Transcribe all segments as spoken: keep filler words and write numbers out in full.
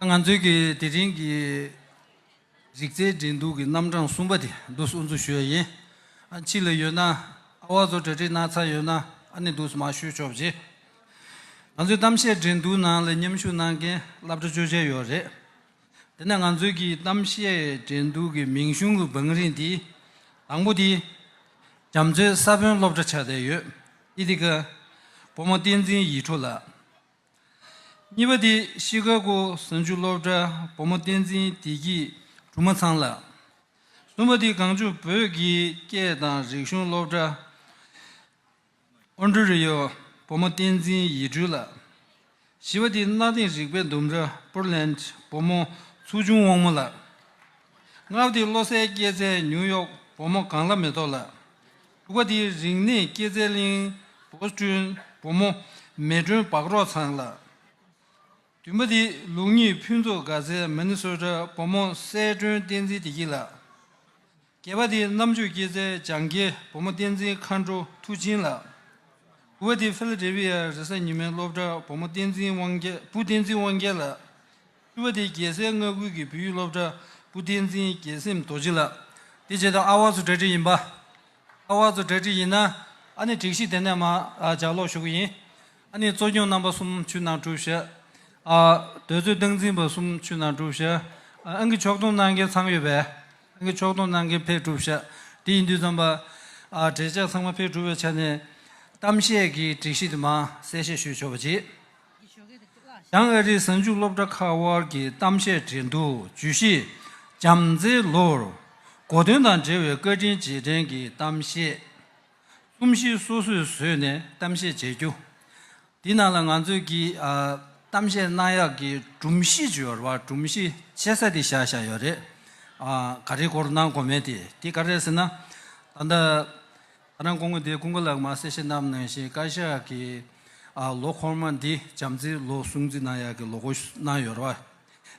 ང་ཚོའི་གི་དེ་རིང་གི་རིག་རྩལ་འགྲན་བསྡུར་གྱི་རྣམ་གྲངས་གསུམ་པ་དེ་འདུག་སེ་དབུ་འཛུགས་ཞུ་ཡ་ཡིན། ཨ་ཕྱི་ལ་ཡོད་ན་ཨ་ཝ་ཚོ་གྲ་སྒྲིག་གནང་ཚར་ཡོད་ན་ཨ་ནི་འདུག་སེ་མར་ཞུས་ཆོག་པ་བྱེད། ང་ཚོའི་གཏམ་བཤད་འགྲན་བསྡུར་ནང་ལ་མཉམ་ཞུགས་གནང་མཁན་སློབ་གྲྭ་བཅོ་བརྒྱད་ཡོད་རེད། དེ་ནས་ང་ཚོའི་གི་གཏམ་བཤད་འགྲན་བསྡུར་གྱི་མིང་གཞུང་གི་བང་རིམ་དེ། དང་པོ་དེ། རྒྱ་མཚོའི་ས་བོན་སློབ་གྲྭ་ཆགས་བསྡད་ཡོད། ཨི་ཐི་ཀ་བུ་མོ་བསྟན་འཛིན་ཡིད་འཕྲོག་ལགས། གཉིས་པ་དེ་ཤི་ཀ་གོ་གཟའ་མཇུག་སློབ་གྲྭ་བུ་མོ་བསྟན་འཛིན་བདེ་སྐྱིད་སྒྲོལ་མ་ཚང་ལགས། གསུམ་པ་དེ་གངས་ལྗོངས་བོད་ཀྱི་སྐད་དང་རིག་གཞུང་སློབ་གྲྭ་ཨོན་ཊ་རི་ཡོ་བུ་མོ་བསྟན་འཛིན་ཡིད་སྒྲོལ་ལགས། བཞི་པ་དེ་གནའ་དེང་རིག་པའི་ལྡུམ་ར་པོར་ལེན་བུ་མོ་ཚུལ་འབྱུང་དབང་མོ་ལགས། ལྔ་པ་དེ་བློ་གསལ་སྐྱེད་ཚལ་ནིའུ་ཡོག་བུ་མོ་གངས་ལྷ་མེ་ཏོག་ལགས། དྲུག་པ་དེ་རིག་གནས་སྐྱེད་ཚལ་གླིང་བོ་སི་ཊོན་བུ་མོ་མེ་སྒྲོན་བག་རོག་ཚང་ལགས། བདུན་པ་དེ་ལུགས་གཉིས་ཕུན་ཚོགས་དགའ་ཚལ་མི་ནི་སོ་ཊ་བུ་མོ་གསལ་སྒྲོན་བསྟན་འཛིན་བདེ་སྐྱིད་ལགས། བརྒྱད་པ་དེ་རྣམ་དཔྱོད་སྐྱེད་ཚལ་ལྗང་ཁའི་བུ་མོ་བསྟན་འཛིན་མཁའ་འགྲོ་མཐུ་ཆེན་ལགས། དགུ་པ་དེ་ཕི་ལ་ཌེལ་ཕི་ཡ་རེས་གཟའ་ཉི་མའི་སློབ་གྲྭ་བུ་མོ་བསྟན་འཛིན་དབང་རྒྱལ་བུ་བསྟན་འཛིན་དབང་རྒྱལ་ལགས། བཅུ་པ་དེ་རྒྱལ་སའི་མངའ་ཁུལ་གྱི་བོད་ཡིག་སློབ་གྲྭ་བུ་བསྟན་འཛིན་རྒྱལ་སེམས་རྡོ་རྗེ་ལགས། དེ་བྱས་ཙང་ཨ་ཝ་ཚོ་གྲ་སྒྲིག་ཡིན་པ། ཨ་ཝ་ཚོ་གྲ་སྒྲིག་ཡིན་ན་ཨ་ནི་སྒྲིག་གཞི་དེ་ནས་མར་ཨ་ལྗགས་ཀློག་ཞུ་གི་ཡིན། ཨ་ནི་གཙོ་སྐྱོང་རྣམ་པ་གསུམ་ཆུ་ནང་གྲུབ་ཤག་ཨ་དུས་ཚོད་སྟངས་འཛིན་པ་གསུམ་ཆུ་ནང་གྲུབ་ཤག་ཨ་ཨང་ཀི་ཕྱོགས་སྡོམ་གནང་མཁན་ཚང་ཡོད་པས། ཨང་ཀི་ཕྱོགས་སྡོམ་གནང་མཁན་ཕེབས་གྲུབ་ཤག་དེ་ཡིན་དུས་ཙམ་པ། ཨ་གྲས་ཆ་ཚང་མ་ཕེབས་གྲུབ་པའི་ཆ་ནས་གཏམ་བཤད་ཀྱི་སྒྲིག་གཞི་དེ་མར་གསལ་བཤད་ཞུས་ཆོག་པ་བྱེད། བྱང་ཨ་རིའི་གཟའ་མཇུག་སློབ་གྲྭ་ཁག་དབར་གྱི་གཏམ་བཤད་འགྲན་བསྡུར་བརྗོད་གཞི། བྱམས་བརྩེའི་ལོར། གོ་དོན་དང་འབྲེལ་བའི་བཀའ་དྲིན་རྗེས་དྲན་གྱི་གཏམ་བཤད། རྩོམ་གཞི་སོ་སོས་བཟོས་ནས་གཏམ་བཤད་བྱེད་རྒྱུ། འདི་ནང་ལ་ང་ཚོས་ཀྱིས་ཨ་གཏམ་བཤད་གནང་ཡག་གི་སྒྲོམ་གཞི་ཅིག་ཡོད་རེད་བ། སྒྲོམ་གཞི་ཆེ་ས་དེ་བཞག་བཞག་ཡོད་རེད། ཨ་ག་རེའི་སྐོར་གནང་དགོས་མེད་དེ་དེ་ག་རེ་རེད་ཟེར་ན། ད་ལྟ་ད་རང་སྐུ་ངོ་དེ་ཀུན་དགའ་ལགས་མར་གསལ་བཤད་གནང་བ་ནང་བཞིན་བཀའ་ཤག་གིས་ཨ་ལོ་འཁོར་མ་འདི་བྱམས་བརྩེའི་ལོ་སྲུང་བརྩི་གནང་ཡག་གི་ལོ་འཁོར་གནང་ཡོད་རེད་བ།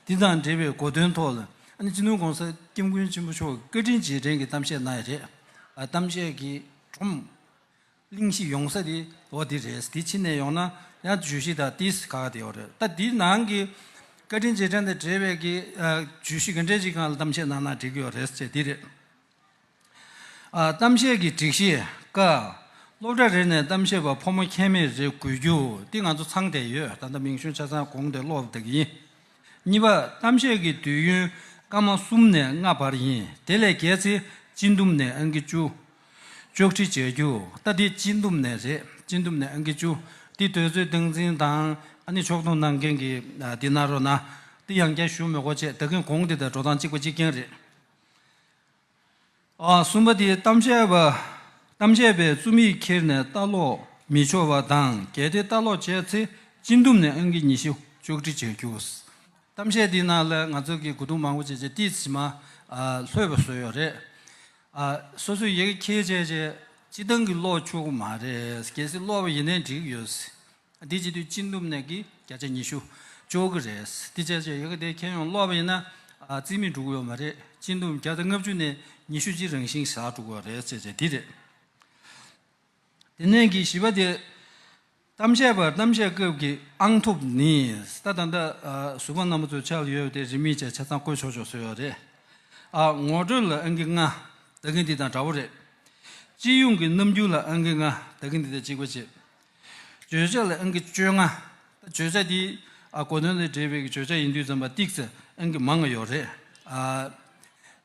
འདི་དང་འབྲེལ་བའི་གོ་དོན་ཐོག་ལ་ཨ་ནི་སྤྱི་ནོར་༸གོང་ས་༸སྐྱབས་མགོན་ཆེན་པོ་མཆོག་གི་བཀའ་དྲིན་རྗེས་དྲན་གྱི་གཏམ་བཤད་གནང་ཡ་རེད། ཨ་གཏམ་བཤད་ཀྱི་སྒྲོམ་གླེང་གཞི་ཡོང་ས་དེ་འོ་དེ་རེད། དེ་ཕྱི་ནས་ཡོང་ན་ཡང་བརྗོད་གཞི་དང་ཏིས་ག་ག་དེ་ཡོད་རེད། ད་དེའི་ནང་གི་བཀའ་དྲིན་རྗེས་དྲན་དང་འབྲེལ་བའི་གི་ཨ་བརྗོད་གཞི་ག་འདྲས་ཅིག་སྒང་ལ་གཏམ་བཤད་གནང་ན་འགྲིག་གི་ཡོད་རེད་ཟེར་དེ་རེད། ཨ་གཏམ་བཤད་ཀྱི་སྒྲིག་གཞི་ཀ། སློབ་གྲྭ་རེ་ནས་གཏམ་བཤད་པ་ཕོ་མོ་ཁྱད་མེད་རེ་དགོས་རྒྱུ་དེ་ང་ཚོ་ཚང་བསྡད་ཡོད། ད་ལྟ་མིང་གཞུང་ཆ་ཚང་གོང་དེ་ཀློག་བསྡད་ཀྱི་ཡིན། གཉིས་པ། གཏམ་བཤད་ཀྱི་དུས་ཡུན་སྐར་མ་གསུམ་ནས་ལྔ་བར་ཡིན། དེ་ལས་བརྒལ་ཚེ་སྤྱི་འདོམས་ནས་ཨང་ཀི་བཅུ། གཅོག་འཕྲི་བྱ་རྒྱུ། ད་འདི་སྤྱི་འདོམས་ནས་རེད། སྤྱི་འདོམས་ནས་ཨང་ཀི་བཅུ། འདི་དུས་ཚོད་སྟངས་འཛིན་དང་ཨ་ནི་ཕྱོགས་སྡོམ་གནང་མཁན་གྱིས་ཨ་འདི་གནང་རོགས་གནང་། འདི་ཡང་བསྐྱར་ཞུ་མི་དགོས་བྱས་ད་གིན་གོང་དེ་དང་འགྲོ་སྟངས་གཅིག་པ་གཅིག་རྐྱང་རེད། ཨ་གསུམ་པ་དེ་གཏམ་བཤད་པ། གཏམ་བཤད་པས་རྩོམ་ཡིག་ཁྱེར་ནས་ལྟ་ཀློག་མི་ཆོག་པ་དང་གལ་ཏེ་ལྟ་ཀློག་བྱས་ཚེ་སྤྱི་འདོམས་ནས་ཨང་ཀི་ཉི་ཤུ་གཅོག་འཕྲི་བྱ་རྒྱུ། གཏམ་བཤད་འདི་ནང་ལ་ང་ཚོ་གིས་གོ་བསྡུར་མང་པོ་བྱས་རྗེས་ཏིས་མ་ལྷོད་པ་བཟོས་ཡོད་རེད། ཨ་སོ་སོའི་ཡི་གེ་འཁྱེར་བྱས་རྗེས་སྤྱི་བཏང་གི་ཀློག་ཆོག་གི་མ་རེད། གལ་སྲིད་ཀློག་པ་ཡིན་ནའི་འགྲིག་གི་ཡོད། འདི་བྱེད་དུས་སྤྱི་འདོམས་ནས་ཀྱི་བརྒྱ་ཆ་ཉི་ཤུ་གཅོག་གི་རེད། འདི་བྱས་རྗེས་ཡི་གེ་དེ་ཁྱེར་ཡོང་ཀློག་པ་ཡིན་ན་ཨ་རྩིས་མེད་འགྲོ་གི་ཡོད་མ་རེད། སྤྱི་འདོམས་བརྒྱ་དང་ལྔ་བཅུ་ནས་ཉི་ཤུ་གཅིག་རང་བཞིན་བཞག་འགྲོ་གི་ཡོད་རེད་ཟེར་བྱས་འདི་རེད། དེ་ནས་ཀྱི་བཞི་པ་དེ། གཏམ་བཤད་པར་གཏམ་བཤད་སྐབས་ཀྱི་ཨང་ཐོབ་ནི། ད་ད་ལྟ་ཨ་གཟུ་དཔང་རྣམ་པ་ཚོའི་ཕྱག་ལ་ཡོད་པ་དེ་རིན་མེད་བྱས་ཆ་ཚང་བཀོད་ཆོག་ཆོག་བཟོས་ཡོད་རེད། ཨ་ངོ་སྤྲོད་ལ་ཨང་ཀི་ལྔ། ད་གིན་འདི་དང་འདྲ་བོ་རེད། སྤྱི་ཡོངས་ཀྱི་རྣམ་འགྱུར་ལ་ཨང་ཀི་ལྔ། ད་གིན་འདི་དང་གཅིག་པ་བྱེད། བརྗོད་བྱ་ལ་ཨང་ཀི་བཅོ་ལྔ། ད་བརྗོད་བྱ་འདི་ཨ་གོ་དོན་ལ་འབྲེལ་བའི་བརྗོད་བྱ་ཡིན་དུས་ཙམ་པ་ཏིག་ཙེ་ཨང་ཀི་མང་བ་ཡོད་རེད། ཨ་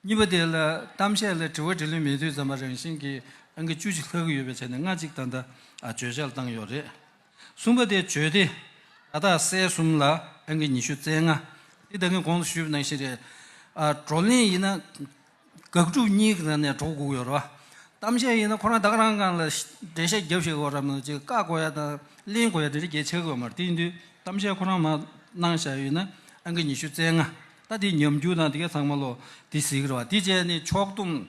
གཉིས་པ་དེ་ལ་གཏམ་བཤད་ལ་དྲི་བ་དྲིས་ལན་མེད་དུས་ཙམ་པ་རང་བཞིན་གྱིས་ཨང་ཀི་བཅུ་གཅིག་ལྷག་གི་ཡོད་པའི་ཆ་ནས་ལྔ་གཅིག་ད་ལྟ་ཨ་བརྗོད་བྱ་ལ་བཏང་ཡོད་རེད། གསུམ་པ་དེ་བརྗོད་དེ་བརྡ་དག་གསལ་གསུམ་ལ་ཨང་ཀི་ཉི་ཤུ་རྩ་ལྔ། དེ་ད་གིན་གོང་དུ་ཞུས་པ་ནང་བཞིན་རེད། ཨ་བགྲོ་གླེང་ཡིན་ན་དགག་སྒྲུབ་གཉིས་ཀྱི་ནང་ནས་འགྲོ་དགོས་ཡོད་རེད་བ། གཏམ་བཤད་ཡིན་ན་ཁོ་རང་ད་ག་རང་སྒང་ལ་འགྲེལ་བཤད་རྒྱབ་ཤེས་དགོས་ར་མ་གཏོགས་ཅིག་བཀག་དགོས་ཡ་དང་གླེང་དགོས་ཡ་དེ་འདྲ་གལ་ཆེ་གི་ཡོད་མ་རེད། དེ་ཡིན་དུས་གཏམ་བཤད་ཁོ་རང་མར་གནང་བཞག་ཡོད་ན་ཨང་ཀི་ཉི་ཤུ་རྩ་ལྔ། ད་དེ་ཉམས་འགྱུར་དང་དེ་ག་ཚང་མ་ལོ་དེ་གཟིགས་ཀྱི་རེད་བ། དེ་བྱས་ནས་ཕྱོགས་བསྡོམས་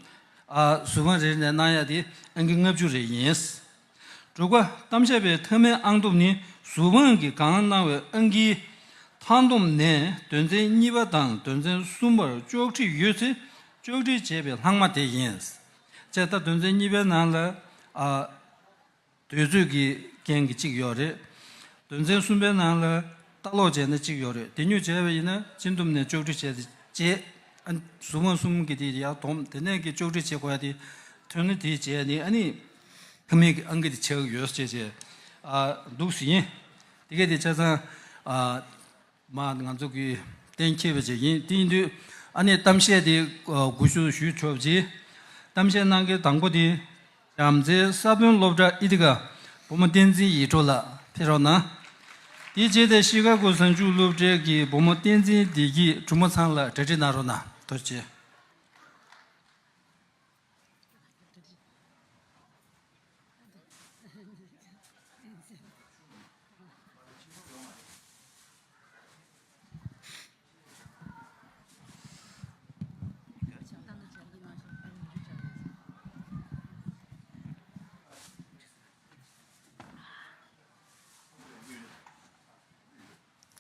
ཨ་གཟུ་དཔང་རེ་རེ་ནས་གནང་ཡ་དེ་ཨང་ཀི་ལྔ་བཅུ་རེ་ཡིན། དྲུག་པ། གཏམ་བཤད་པའི་མཐའ་མའི་ཨང་སྡོམ་ནི་གཟུ་དཔང་གིས་གང་གནང་བའི་ཨང་ཀིའི་མཐའ་སྡོམ་ནས་དོན་ཚན་གཉིས་པ་དང་དོན་ཚན་གསུམ་པར་གཅོག་འཕྲི་ཡོད་ཚེ་གཅོག་འཕྲི་བྱས་པའི་ལྷག་མ་དེ་ཡིན། བྱས་ད་དོན་ཚན་གཉིས་པའི་ནང་ལ་ཨ་དུས་ཚོད་ཀྱི་རྐྱེན་གྱིས་གཅིག་ཡོད་རེད། དོན་ཚན་གསུམ་པའི་ནང་ལ་ ལྟ་ཀློག་བྱས་ན་གཅིག་ཡོད་རེད། དེ་ཉུལ་བྱས་པ་ཡིན་ན་སྤྱི་འདོམས་ནས་གཅོག་འཕྲི་བྱས་ཏེ་བྱས། ཨ་གཟུགས་མང་གསུམ་གྱི་དེ་ཡར་སྡོམ། དེ་ནས་ཀྱི་གཅོག་འཕྲི་བྱེད་དགོས་ཡ་དེ་ཐོན་ན་དེ་བྱས་ནས། ཨ་ནི་ཕ་མེས་ཀྱི་ཨང་ཀི་དེ་ཆགས་ཡོད་ཅེས་བྱས། ཨ་འདུག་སེ་ཡིན། དེ་གས་དེ་ཆ་ཚང་ཨ་མ་ང་ཚོ་གི་གཏན་འཁེལ་བ་ཅིག་ཡིན། དེ་ཡིན་དུས་ཨ་ནི་གཏམ་བཤད་དེ་ཨ་འགོ་ཞུ་ཞུས་ཆོག་ཅིག་གཏམ་བཤད་གནང་མཁན་དང་པོ་དེ་བྱམས་བརྩེའི་ས་བོན་སློབ་གྲྭ་ཨི་ཐི་ཀ་བུ་མོ་བསྟན་འཛིན་ཡིད་འཕྲོག་ལགས་ཕེབས་རོགས་གནང་། དེ་རྗེས་དེ་ཤི་ཀ་གོ་གཟའ་མཇུག་སློབ་གྲྭའི་གི་བུ་མོ་བསྟན་འཛིན་བདེ་སྐྱིད་གྲུ་མོ་ཚང་ལགས་གྲ་སྒྲིག་གནང་རོགས་གནང་། ཐུགས་རྗེ་ཆེ།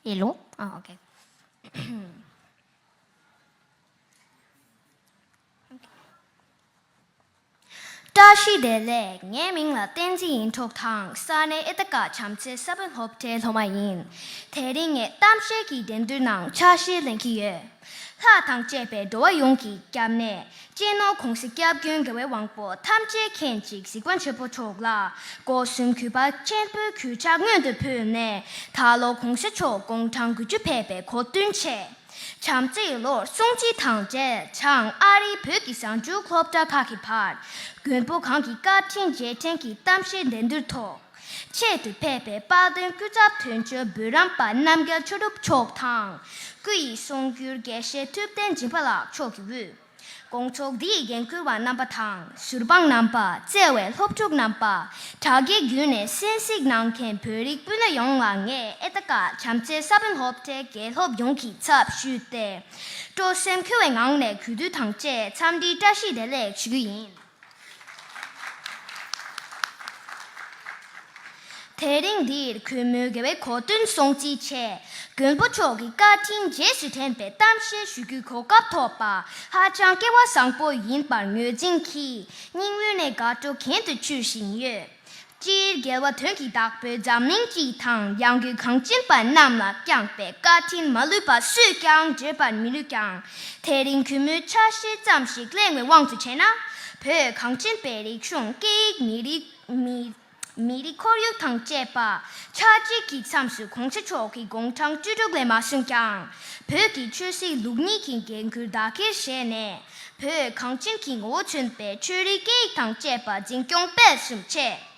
ཡེ་ལོ། ཨ། ཨོ་ཁེ། བཀྲ་ཤིས་བདེ་ལེགས། ངའི་མིང་ལ་བསྟན་འཛིན་ཡིད་འཕྲོག་དང་། ས་གནས་ཨེ་ཏ་ཀ་བྱམས་བརྩེ་ས་བོན་སློབ་གྲྭའི་སློབ་མ་ཡིན། དེ་རིང་ངས་གཏམ་བཤད་ཀྱི་འགྲན་བསྡུར་ནང་ཕྱག་བཞེས་ལེན་གྱི་ཡོད། ལྷ་དང་བཅས་པའི་འགྲོ་བ་ཡོངས་ཀྱི་སྐྱབས་གནས། གཅེས་ནོར་གོང་ས་སྐྱབས་མགོན་རྒྱལ་བའི་དབང་པོ་ཐམས་ཅད་མཁྱེན་ཅིང་གཟིགས་པ་ཆེན་པོ་མཆོག་ལ་སྒོ་གསུམ་གུས་པ་ཆེན་པོའི་གུས་ཕྱག་སྔོན་དུ་ཕུལ་ནས། ད་ལོ་གོང་ས་མཆོག་དགུང་གྲངས་དགུ་བཅུ་ཕེབས་པའི་གོ་སྟོན་ཆེད། བྱམས་བརྩེའི་ལོར་སྲུང་བརྩི་དང་འབྲེལ་བྱང་ཨ་རིའི་བོད་ཀྱི་གཟའ་མཇུག་སློབ་གྲྭ་ཁག་གི་བར་མགོན་པོ་གང་གི་བཀའ་དྲིན་རྗེས་དྲན་གྱི་གཏམ་བཤད་འགྲན་བསྡུར་ཐོག་ཆེད་དུ་ཕེབས་པའི་དཔལ་ལྡན་སྐུ་ཚབ་དོན་གཅོད་བུ་རམ་པ་རྣམ་རྒྱལ་ཆོས་གྲུབ་མཆོག་དང་། སྐུ་ཡི་གསུང་སྒྱུར་དགེ་བཤེས་ཐུབ་བསྟན་སྦྱིན་པ་ལགས་མཆོག་གིས་དབུས། དགོང་ཚོགས་འདིའི་འགན་འཁུར་བ་རྣམ་པ་དང་། ཟུར་དཔང་རྣམ་པ། བརྩེ་བའི་སློབ་ཕྲུག་རྣམ་པ། དྲ་རྒྱའི་བརྒྱུད་ནས་གསན་གཟིགས་གནང་མཁན་བོད་རིགས་སྤུན་ཟླ་ཡོངས་ལ་ངས་ཨེ་ཏ་ཀ་བྱམས་བརྩེ་ས་བོན་སློབ་གྲྭའི་དགེ་སློབ་ཡོངས་ཀྱི་ཚབ་ཞུས་ཏེ། སྤྲོ་སེམས་འཁོལ་བའི་ངང་ནས་གུས་འདུད་དང་བཅས་འཚམས་འདྲིའི་བཀྲ་ཤིས་བདེ་ལེགས་ཞུ་རྒྱུ་ཡིན། དེ་རིང་འདིར་གུས་མོས་དགེ་བའི་གོ་སྟོན་སྲུང་བརྩིའི་ཆེད། མགོན་པོ་མཆོག་གི་བཀའ་དྲིན་རྗེས་སུ་དྲན་པའི་གཏམ་བཤད་ཞུ་རྒྱུའི་གོ་སྐབས་ཐོབ་པ་ཧ་ཅང་སྐལ་བ་བཟང་པོ་ཡིན་པར་ངོས་འཛིན་གྱིས་སྙིང་དབུས་ནས་དགའ་སྤྲོ་གྱེན་དུ་འཕྱུར་བཞིན་ཡོད། སྤྱིར་རྒྱལ་བ་དོན་གྱི་བདག་པོའི་འཛམ་གླིང་སྤྱི་དང་ཡང་སྒོས་གངས་ཅན་པ་རྣམས་ལ་བསྐྱངས་པའི་བཀའ་དྲིན་མ་ལུས་པ་སུས་ཀྱང་བརྗོད་པར་མི་ནུས་ཀྱང་། དེ་རིང་གུས་མོའི་ཆ་ཤས་ཙམ་ཞིག་གླེང་བའི་དབང་དུ་བྱས་ན། བོད་གངས་ཅན་པའི་རིག་གཞུང་སྐད་ཡིག་མི་རིགས་མི་མི་རིགས་ཁོར་ཡུག་དང་བཅས་པ་ཆགས་འཇིག་གི་མཚམས་སུ་གོང་ས་མཆོག་གིས་དགུང་གྲངས་བཅུ་དྲུག་ལས་མ་སོན་ཀྱང་། བོད་ཀྱི་ཆོས་སྲིད་ལུགས་གཉིས་ཀྱི་འགན་ཁུར་བདག་གིར་བཞེས་ནས། བོད་གངས་ཅན་གྱི་ངོ་བོ་མཚོན་པའི་ཆོས་རིག་སྐད་ཡིག་དང་བཅས་པ་འཛིན་སྐྱོང་སྤེལ་གསུམ་བྱས།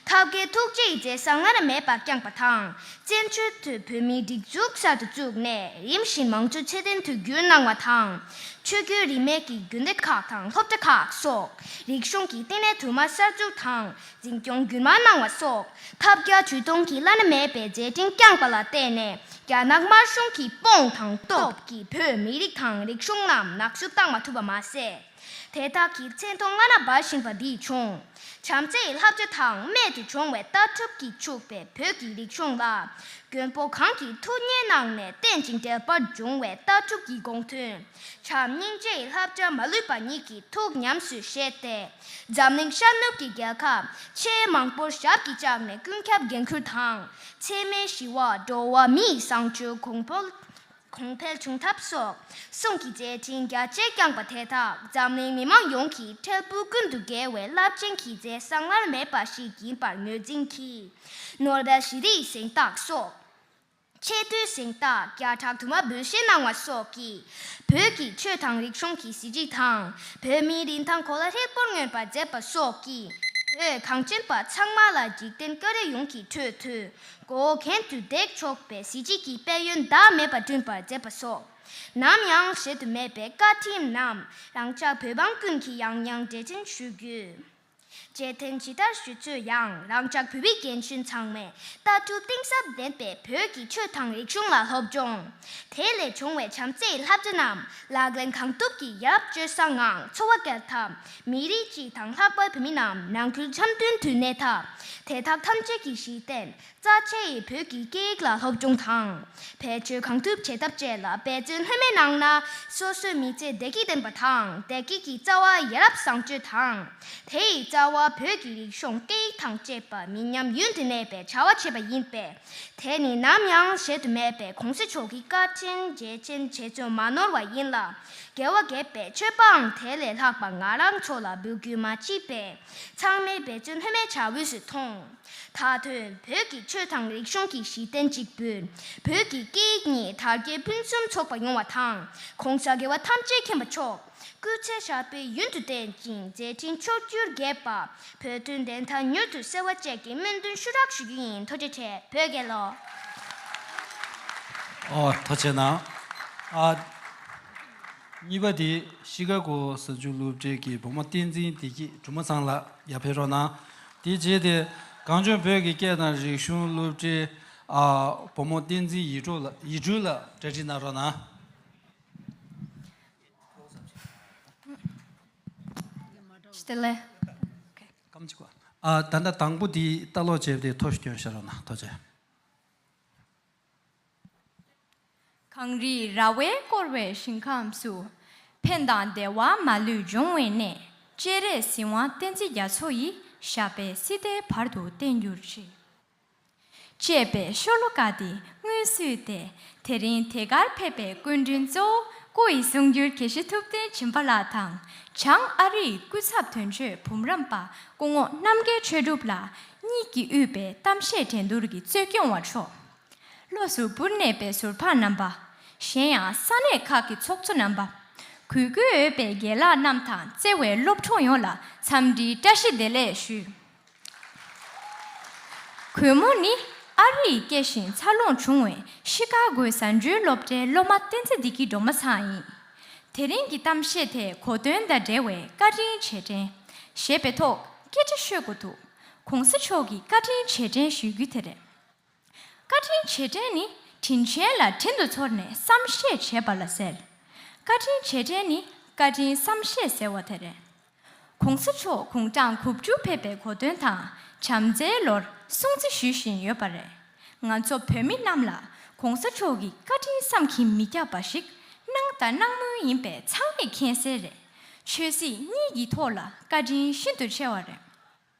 ཐབས་མཁས་ཐུགས་རྗེའི་མཛད་བཟང་བླ་ན་མེད་པ་བསྐྱངས་པ་དང་། བཙན་བྱོལ་དུ་བོད་མིའི་སྒྲིག་འཛུགས་གསར་དུ་བཙུགས་ནས་རིམ་བཞིན་མང་གཙོའི་ཚད་ལྡན་དུ་བསྒྱུར་གནང་བ་དང་། ཆོས་བརྒྱུད་རིས་མེད་ཀྱི་དགོན་སྡེ་ཁག་དང་སློབ་གྲྭ་ཁག་སོགས་རིག་གཞུང་གི་བསྟི་གནས་དུ་མ་གསར་འཛུགས་དང་འཛིན་སྐྱོང་བསྒྱུར་མ་གནང་བ་སོགས་ཐབས་བརྒྱ་ཇུས་སྟོང་གི་བླ་ན་མེད་པའི་མཛད་འཕྲིན་བསྐྱངས་པ་ལ་བརྟེན་ནས། རྒྱ་ནག་དམར་གཞུང་གི་དཔུང་དང་སྟོབས་ཀྱིས་བོད་མི་རིགས་དང་རིག་གཞུང་རྣམས་ནག་བསུབ་བཏང་མ་ཐུབ་པ་མ་ཟད། དེ་དག་གི་མཚན་མཐོང་སྔ་ན་འབར་བཞིན་པ་འདིས་བྱུང་། བྱམས་བརྩེའི་བསླབ་བྱ་དང་རྨད་དུ་བྱུང་བའི་ལྟ་གྲུབ་ཀྱིས་ཕྱུག་པའི་བོད་ཀྱི་རིག་གཞུང་ལ། མགོན་པོ་གང་གིས་ཐུགས་མཉེས་གནང་ནས་རྟེན་ཅིང་འབྲེལ་པར་འབྱུང་བའི་ལྟ་གྲུབ་ཀྱི་དགོངས་དོན། བྱམས་སྙིང་རྗེའི་བསླབ་བྱ་མ་ལུས་པ་ཉིད་ཀྱིས་ཐུགས་ཉམས་སུ་བཞེས་ཏེ། འཛམ་གླིང་ཤར་ནུབ་ཀྱི་རྒྱལ་ཁབ་ཆེས་མང་པོར་ཞབས་ཀྱིས་བཅགས་ནས་ཀུན་ཁྱབ་འགན་ཁུར་དང་། འཚེ་མེད་ཞི་བ། འགྲོ་བ་མིའི་བཟང་སྤྱོད་གོང་འཕེལ། གོང་འཕེལ་བྱུང་ཐབས་སོགས་གསུང་གི་མཛད་འཕྲིན་རྒྱ་ཆེར་བསྐྱངས་པ་དེ་དག་འཛམ་གླིང་མི་མང་ཡོངས་ཀྱི་འཕྲལ་ཕུགས་ཀུན་ཏུ་དགེ་བའི་རླབས་ཆེན་གྱི་མཛད་བཟང་བླ་ན་མེད་པ་ཞིག་ཡིན་པར་ངོས་འཛིན་གྱིས། ནོ་བེལ་ཞི་བདེའི་གཟེངས་རྟགས་སོགས། ཆེས་མཐོའི་གཟེངས་རྟགས་བརྒྱ་ཕྲག་དུ་མ་འབུལ་བཞེས་གནང་བ་སོགས་ཀྱིས། བོད་ཀྱི་ཆོས་དང་རིག་གཞུང་གི་གཟི་བརྗིད་དང་། བོད་མིའི་རིན་ཐང་གོ་ལ་ཧྲིལ་པོར་མངོན་པར་མཛད་པ་སོགས་ཀྱིས། བོད་གངས་ཅན་པ་ཚང་མ་ལ་འཇིག་རྟེན་དཀའ་རིས་ཡོངས་ཀྱི་ཁྲོད་དུ། མགོ་བོ་གྱེན་དུ་བཏེག་ཆོག་པའི་གཟི་བརྗིད་ཀྱི་དཔལ་ཡོན་ཟླ་མེད་པ་བསྐྲུན་པར་མཛད་པ་སོགས། ནམ་ཡང་བཞེད་དུ་མེད་པའི་བཀའ་དྲིན་རྣམས་རང་ཅག་བོད་འབངས་ཀུན་གྱིས་ཡང་ཡང་འགྲེལ་ཆེན་ཞུ་རྒྱུ། རྗེས་དྲན་ཇི་ལྟར་ཞུ་ཚུལ་ཡང་རང་ཅག་བོད་པའི་རྒན་གཞོན་ཚང་མས་ལྟ་གྲུབ་གཏིང་ཟབ་ལྡན་པའི་བོད་ཀྱི་ཆོས་དང་རིག་གཞུང་ལ་སློབ་སྦྱོང་། དེ་ལས་བྱུང་བའི་བྱམས་བརྩེའི་བསླབ་བྱ་རྣམས་ལག་ལེན་གང་ཐུབ་ཀྱིས་ཡར་སྤྱོད་ས་ངང་འཚོ་བ་སྐྱེལ་ཐབས། མི་རིགས་སྤྱི་དང་ལྷག་པར་བོད་མི་རྣམས་ནང་ཁུལ་འཆམ་མཐུན་དུ་གནས་ཐབས། དེ་དག་ཐམས་ཅད་ཀྱི་གཞི་རྟེན། རྩ་ཆེ་ཡི་བོད་ཀྱི་སྐད་ཡིག་ལ་སློབ་སྦྱོང་དང་། བེད་སྤྱོད་གང་ཐུབ་བྱེད་ཐབས་བཅས་ལ་འབད་བརྩོན་ལྷོད་མེད་གནང་ན། སོ་སོའི་མི་ཚེ་བདེ་སྐྱིད་ལྡན་པ་དང་བདེ་སྐྱིད་ཀྱི་རྩ་བ་ཡ་རབས་བཟང་སྤྱོད་དང་། དེ་ཡི་རྩ་ རྩ་བ་བོད་ཀྱི་རིག་གཞུང་སྐད་ཡིག་དང་བཅས་པ་མི་ཉམས་ཡུན་དུ་གནས་པའི་བྱ་བ་བྱེད་པ་ཡིན་པས། དེ་ནི་ནམ་ཡང་གཞལ་དུ་མེད་པའི་གོང་ས་མཆོག་གི་བཀའ་དྲིན་རྗེས་དྲན་བྱེད་ཚུལ་མ་ནོར་བ་ཡིན་ལ། དགེ་བ་རྒྱས་པའི་མཆོད་པའང་དེ་ལས་ལྷག་པ་ང་རང་ཚོ་ལ་འབུལ་རྒྱུ་མ་མཆིས་པས། ཚང་མས་འབད་བརྩོན་ལྷོད་མེད་བྱ་འོས་སུ་མཐོང་། མཐའ་དོན་བོད་ཀྱི་ཆོས་དང་རིག་གཞུང་གི་གཞི་རྟེན་གཅིག་པུ། བོད་ཀྱི་སྐད་ཡིག་གཉིས་དར་རྒྱས་ཕུན་སུམ་ཚོགས་པ་ཡོང་བ་དང་། གོང་ས་རྒྱལ་བ་ཐམས་ཅད་མཁྱེན་པ་མཆོག་སྐུ་ཚེ་ཞབས་པད་ཡུན་དུ་བརྟན་ཅིང་མཛད་འཕྲིན་ཕྱོགས་བཅུར་རྒྱས་པ། བོད་དོན་བདེན་མཐའ་མྱུར་དུ་གསལ་བ་བཅས་ཀྱི་སྨོན་འདུན་ཞུ་རོགས་ཞུ་རྒྱུ་ཡིན། ཐུགས་རྗེ་ཆེ། བོད་རྒྱལ་ལོ། ཨོ་ཐུགས་རྗེ་གནང་། ཨ། གཉིས་པ་དེ་ཤི་ཀ་གོ་གཟའ་མཇུག་སློབ་གྲྭའི་གི་བུ་མོ་བསྟན་འཛིན་བདེ་སྐྱིད་སྒྲོལ་མ་ཚང་ལགས་ཡར་ཕེབས་རོགས་གནང་། དེ་རྗེས་དེ་གངས་ལྗོངས་བོད་ཀྱི་སྐད་དང་རིག་གཞུང་སློབ་གྲྭའི་ཨ་བུ་མོ་བསྟན་འཛིན་ཡིད་སྤྲོ་ལགས། ཡིད་སྤྲུལ་ལགས་གྲ་སྒྲིག་གནང་རོགས་གནང་། ལེ། ཨ་ད་ལྟ་དང་པོ་དེ་ལྟ་ཀློག་བྱས་ཏེ་ཐོ་ཞིག་སྐྱོན་བཞག་རོགས་གནང་། ཐུགས་རྗེ་ཆེ། གངས་རིའི་ར་བས་བསྐོར་བའི་ཞིང་ཁམས་སུ། ཕན་དང་བདེ་བ་མ་ལུས་འབྱུང་བའི་གནས། སྤྱན་རས་གཟིགས་དབང་བསྟན་འཛིན་རྒྱ་མཚོ་ཡི། ཞབས་པད་སྲིད་མཐའི་བར་དུ་བརྟན་གྱུར་ཅིག་ཅེས་པའི་ཤོ་ལོ་ཀ་དེ་སྔོན་བསུས་ཏེ། དེ་རིང་དེ་གར་ཕེབས་པའི་སྐུ་མགྲོན་གཙོ་བོ་སྐུ་ཡི་གསུང་སྒྱུར་དགེ་བཤེས་ཐུབ་བསྟན་སྦྱིན་པ་ལགས་དང་། བྱང་ཨ་རིའི་སྐུ་ཚབ་དོན་གཅོད་འབུམ་རམས་པ་སྐུ་ངོ་རྣམ་རྒྱལ་ཆོས་གྲུབ་ལགས་གཉིས་ཀྱིས་དབུས་པའི་གཏམ་བཤད་འགྲན་བསྡུར་གྱི་རྩོད་སྐྱོང་བ་མཆོག་ལོགས་སུ་འབུར་གནས་པའི་ཟུར་ཕག་རྣམ་པ། གཞན་ཡང་ས་གནས་ཁག་གི་ཚོགས་གཙོ་རྣམ་པ། གུས་བཀུར་འོས་པའི་རྒན་ལགས་རྣམས་དང་བརྩེ་བའི་སློབ་གྲོགས་ཡོངས་ལ་འཚམས་འདྲིའི་བཀྲ་ཤིས་བདེ་ལེགས་ཞུ། གུས་མོ་ནི་ཨ་རིར་སྐྱེས་ཤིང་འཚར་ལོངས་བྱུང་བའི་ཤི་ཀ་གོའི་གཟའ་མཇུག་སློབ་གྲྭའི་སློབ་མ་བསྟན་འཛིན་བདེ་སྐྱིད་སྒྲོལ་མ་ཚང་ཡིན། དེ་རིང་གི་གཏམ་བཤད་དེ་གོ་དོན་དང་འབྲེལ་བའི་བཀའ་དྲིན་རྗེས་དྲན་ཞེས་པའི་ཐོག་སྐད་ཆ་ཤོད་དགོས་འདུག་གོང་ས་མཆོག་གི་བཀའ་དྲིན་རྗེས་དྲན་ཞུ་རྒྱུ་དེ་རེད། བཀའ་དྲིན་རྗེས་དྲན་ནི་དྲིན་ཆེན་ལ་དྲིན་དུ་ཚོར་ནས་བསམ་ཤེས་བྱེད་པ་ལ་ཟེར། བཀའ་དྲིན་རྗེས་དྲན་ནི་བཀའ་དྲིན་བསམ་ཤེས་ཟེར་བ་དེ་རེད། གོང་ས་མཆོག་དགུང་གྲངས་དགུ་བཅུ་ཕེབས་པའི་གོ་སྟོན་དང་བྱམས་བརྩེའི་ལོར་སྲུང་བརྩི་ཞུ་བཞིན་ཡོད་པ་རེད། ང་ཚོ་བོད་མི་རྣམས་ལ་གོང་ས་མཆོག་གི་བཀའ་དྲིན་བསམ་གྱིས་མི་ཁྱབ་པ་ཞིག་གནང་དང་གནང་མུས་ཡིན་པས་ཚང་མས་མཁྱེན་གསལ་རེད། ཆོས་སྲིད་གཉིས་ཀྱི་ཐོག་ལ་བཀའ་དྲིན་ཤིན་ཏུ་ཆེ་བ་རེད།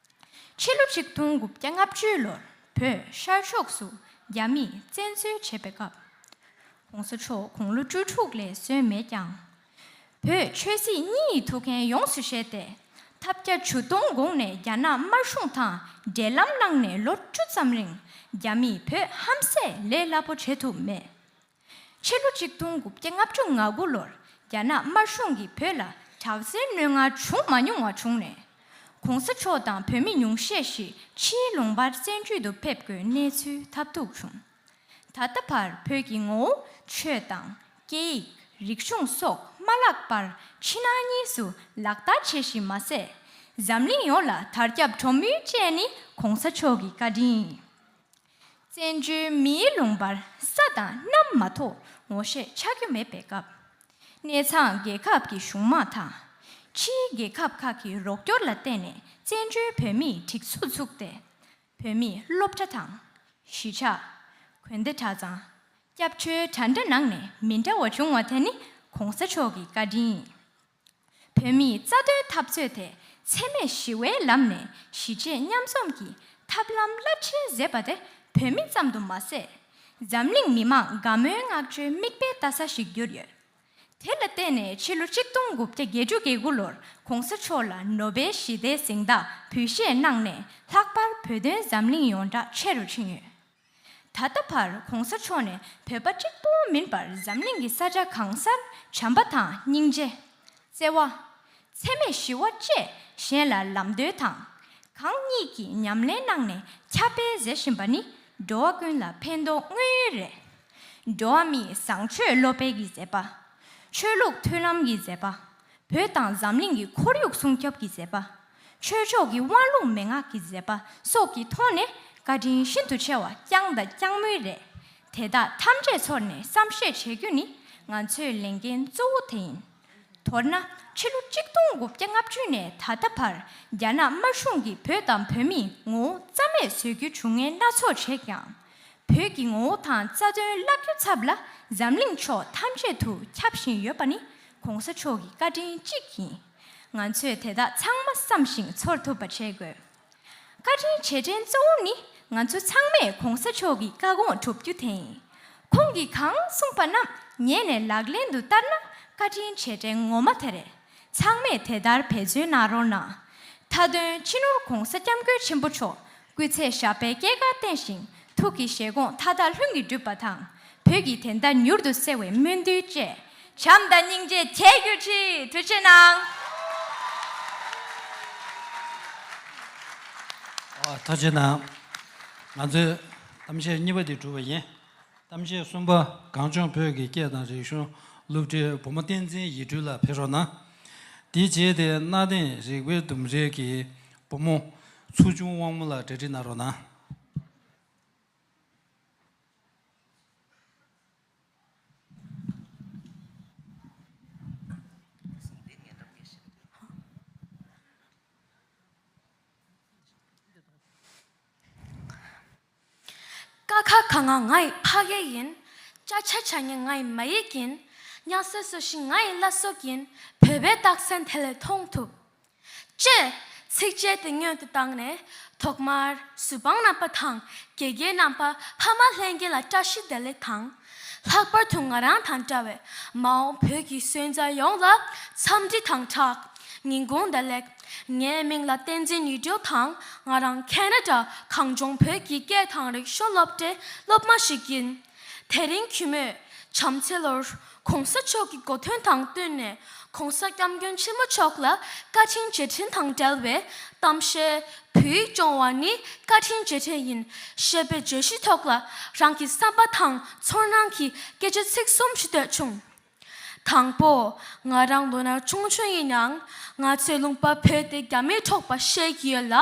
ཕྱི་ལོ་ཆིག་སྟོང་དགུ་བརྒྱ་ལྔ་བཅུ་ལོར་བོད་ཤར་ཕྱོགས་སུ་རྒྱ་མིས་བཙན་འཛུལ་བྱས་པའི་སྐབས། གོང་ས་མཆོག་དགུང་ལོ་བཅུ་དྲུག་ལས་སོན་མེད་ཀྱང་། བོད་ཆོས་སྲིད་གཉིས་ཐུགས་འགན་ཡོངས་སུ་བཞེས་ཏེ། ཐབས་བརྒྱ་ཇུས་སྟོང་དགོངས་ནས་རྒྱ་ནག་དམར་གཞུང་དང་འབྲེལ་ལམ་གནང་ནས་ལོ་བཅུ་ཙམ་རིང་རྒྱ་མིས་བོད་ཧམ་བཤད་ལས་སླ་པོ་བྱེད་ཐུབ་མེད། ཕྱི་ལོ་ཆིག་སྟོང་དགུ་བརྒྱ་ལྔ་བཅུ་ང་དགུ་ལོར་རྒྱ་ནག་དམར་གཞུང་གིས་བོད་ལ་དྲག་རྩལ་གནོད་འགེལ་བྱུང་མ་མྱོང་བ་བྱུང་ནས། གོང་ས་མཆོག་དང་བོད་མི་ཉུང་ཤས་ཤིག་ཕྱིའི་ལུང་པར་བཙན་བྱོལ་དུ་ཕེབས་དགོས་གནས་ཚུལ་ཐབས་སྡུག་བྱུང་། ད་ལྟ་བར་བོད་ཀྱི་ངོ་བོ་ཆོས་དང་སྐད་ཡིག་རིག་གཞུང་སོགས་མ་བརླག་པར་ཕྱི་ནང་གཉིས་སུ་ལག་བསྟར་བྱེད་བཞིན་མ་ཟད། འཛམ་གླིང་ཡོངས་ལ་དར་ཁྱབ་འགྲོ་མུས་བཅས་ནི་གོང་ས་མཆོག་གི་བཀའ་དྲིན་ཡིན། བཙན་བྱོལ་མིའི་ལུང་པར་ས་དང་གནམ་མ་གཏོགས་ངོ་ཤེས་ཆགས་ཀྱི་མེད་པའི་སྐབས། གནས་ཚང་རྒྱལ་ཁབ་ཀྱི་གཞུང་དམངས་དང་། ཕྱིའི་རྒྱལ་ཁབ་ཁག་གི་རོགས་སྐྱོར་ལ་བརྟེན་ནས་བཙན་བྱོལ་བོད་མིས་སྒྲིག་འཛུགས་བཙུགས་ཏེ། བོད་མིས་སློབ་གྲྭ་དང་། གཞིས་ཆགས། དགོན་སྡེ་གྲྭ་ཚང་། སྐྱབས་བཅོལ་གྲྭ་འདྲ་ནང་ནས་མི་འདྲ་བ་བྱུང་བ་དེ་ནི་གོང་ས་མཆོག་གི་བཀའ་དྲིན་ཡིན། བོད་མིའི་རྩ་དོན་འཐབ་རྩོད་དེ་འཚེ་མེད་ཞི་བའི་ལམ་ནས་གཞིས་བྱེས་མཉམ་འཛོམས་ཀྱི་ཐབས་ལམ་རླབས་ཆེན་མཛད་པ་དེ་བོད་མི་ཙམ་དུ་མ་ཟད། འཛམ་གླིང་མི་མང་དགའ་མོས་བསྔགས་བརྗོད་མིག་དཔེ་ལྟ་ས་ཞིག་གྱུར་ཡོད། དེ་ལ་བརྟེན་ནས་ཕྱི་ལོ་ཆིག་སྟོང་དགུ་བརྒྱ་བརྒྱད་ཅུ་གྱ་དགུ་ལོར་གོང་ས་མཆོག་ལ་ནོ་བེལ་ཞི་བདེའི་གཟེངས་རྟགས་འབུལ་བཞེས་གནང་ནས་ལྷག་པར་བོད་དོན་འཛམ་གླིང་ཡོངས་གྲགས་ཆེ་རུ་ཕྱིན་ཡོད། ད་ལྟ་བར་གོང་ས་མཆོག་ནས་བོད་པ་གཅིག་པུ་མིན་པར་འཛམ་གླིང་གི་ས་ཆ་གང་སར་བྱམས་པ་དང་སྙིང་རྗེ། བརྩེ་བ། འཚེ་མེད་ཞི་བ་བཅས་གཞན་ལ་ལམ་སྟོན་དང་། གང་ཉིད་ཀྱིས་ཉམས་ལེན་གནང་ནས་ཁྱབ་སྤེལ་མཛད་བཞིན་པ་ནི་འགྲོ་བ་ཀུན་ལ་ཕན་ཐོགས་དངོས་ཡོད་རེད། འགྲོ་བ་མིའི་བཟང་སྤྱོད་སློབ་སྤེལ་གྱི་མཛད་པ། ཆོས་ལུགས་མཐུན་ལམ་གྱི་མཛད་པ། བོད་དང་འཛམ་གླིང་གི་ཁོར་ཡུག་སྲུང་སྐྱོབ་ཀྱི་མཛད་པ། ཆོས་ཕྱོགས་ཀྱི་དབང་ལུང་མན་ངག་གི་མཛད་པ་སོགས་ཀྱི་ཐོག་ནས་བཀའ་དྲིན་ཤིན་ཏུ་ཆེ་བ་བསྐྱངས་དང་བསྐྱང་མུས་རེད། དེ་དག་ཐམས་ཅད་ཚོར་ནས་བསམ་ཤེས་བྱེད་རྒྱུ་ནི་ང་ཚོའི་ལས་འགན་གཙོ་བོ་དེ་ཡིན། མདོར་ན་ཕྱི་ལོ་ཆིག་སྟོང་དགུ་བརྒྱ་ལྔ་བཅུ་ནས་ད་ལྟ་བར་རྒྱ་ནག་དམར་གཞུང་གིས་བོད་དང་བོད་མིའི་ངོ་བོ་རྩ་མེད་བཟོ་རྒྱུའི་བྱུས་ངན་སྣ་ཚོགས་བྱས་ཀྱང་། བོད་ཀྱི་ངོ་བོ་དང་རྩ་དོན་བརླག་རྒྱུའི་ཚབ་ལ་འཛམ་གླིང་ཕྱོགས་ཐམས་ཅད་དུ་ཁྱབ་བཞིན་ཡོད་པ་ནི་གོང་ས་མཆོག་གི་བཀའ་དྲིན་གཅིག་ཡིན། ང་ཚོས་དེ་དག་ཚང་མ་བསམ་ཞིང་ཚོར་ཐུབ་པ་བྱེད་དགོས། བཀའ་དྲིན་རྗེས་དྲན་གཙོ་བོ་ནི་ང་ཚོ་ཚང་མས་གོང་ས་མཆོག་གི་བཀའ་དགོངས་སྒྲུབ་རྒྱུ་དེ་ཡིན། ཁོང་གིས་གང་གསུངས་པ་རྣམས་ཉན་ནས་ལག་ལེན་དུ་བསྟར་ན་བཀའ་དྲིན་རྗེས་དྲན་ངོ་མ་དེ་རེད། ཚང་མས་དེ་ལྟར་འབད་བརྩོན་གནང་རོགས་གནང་། མཐའ་དོན་སྤྱི་ནོར་༧གོང་ས་༧སྐྱབས་མགོན་ཆེན་པོ་མཆོག་སྐུ་ཚེ་ཞབས་པད་བསྐལ་བརྒྱར་བརྟན་ཞིང་ཐུགས་ཀྱི་བཞེད་དགོངས་མཐའ་དག་ལྷུན་གྱིས་འགྲུབ་པ་དང་། བོད་ཀྱི་བདེན་མཐའ་མྱུར་དུ་གསལ་བའི་སྨོན་འདུན་བཅས། བྱམས་དང་སྙིང་རྗེ་ཆེ་གྱུར་ཅིག་ཐུགས་རྗེ་གནང་། ཨ། ཐུགས་རྗེ་གནང་། ང་ཚོས་གཏམ་བཤད་གཉིས་པ་དེ་གྲུབ་པ་ཡིན། གཏམ་བཤད་གསུམ་པ། གངས་ལྗོངས་བོད་ཀྱི་སྐད་དང་རིག་གཞུང་སློབ་གྲྭའི་བུ་མོ་བསྟན་འཛིན་ཡིད་སྒྲོན་ལགས་ཕེབས་རོགས་གནང་། དེའི་རྗེས་དེ་གནའ་དེང་རིག་པའི་ལྡུམ་རའི་གི་བུ་མོ་ཚུལ་འབྱུང་དབང་མོ་ལགས་གྲ་སྒྲིག་གནང་རོགས་གནང་། ཀ་ཁ་ག་ང་ང་ཡི་ཕ་སྐད་ཡིན། ཅ་ཆ་ཇ་ཉ་ང་ཡི་མ་ཡིག་ཡིན། ཉ་ས་ས་ཞི་ང་ཡི་བླ་སྲོག་ཡིན། བོད་པའི་རྟགས་མཚན་དེ་ལས་མཐོང་ཐུབ། ཅེས་ཚིགས་བཅད་དེ་སྔོན་དུ་བཏང་ནས་ཐོག་མར་གཟུ་དཔང་རྣམ་པ་དང་དགེ་རྒན་རྣམ་པ་ཕ་མ་ལྷན་རྒྱས་ལ་བཀྲ་ཤིས་བདེ་ལེགས་དང་། ལྷག་པར་དུ་ང་རང་དང་འདྲ་བའི་མ་འོངས་བོད་ཀྱི་སོན་རྩ་ཡོངས་ལ་འཚམས་འདྲི་དང་སྦྲགས་ཉིན་གུང་བདེ་ལེགས། ངའི་མིང་ལ་བསྟན་འཛིན་ཡིད་སྒྲོན་དང་ང་རང་ཁེ་ན་ཌ་གངས་ལྗོངས་བོད་ཀྱི་སྐད་དང་རིག་གཞུང་སློབ་གྲྭའི་སློབ་མ་ཞིག་ཡིན། དེ་རིང་གུས་མོས་བྱམས་བརྩེའི་ལོར་གོང་ས་མཆོག་གི་གོ་སྟོན་དང་བསྟུན་ནས་གོང་ས་སྐྱབས་མགོན་ཆེན་པོ་མཆོག་ལ་བཀའ་དྲིན་རྗེས་དྲན་དང་འབྲེལ་བའི་གཏམ་བཤད་བོད་ཡིག་སྦྱོང་བ་ནི་བཀའ་དྲིན་རྗེས་དྲན་ཡིན་ཞེས་པའི་བརྗོད་གཞི་ཐོག་ལ་རང་གི་བསམ་པ་དང་ཚོར་སྣང་གི་སྐད་ཆ་ཚིག་གསུམ་ཞུ་འདོད་བྱུང་། དང་པོ། ང་རང་ལོ་ན་ཆུང་ཆུང་ཡིན་ཡང་ང་ཚོའི་ལུང་པ་བོད་དེ་རྒྱ་མིས་འཕྲོག་པ་ཤེས་ཀྱི་ཡོད་ལ།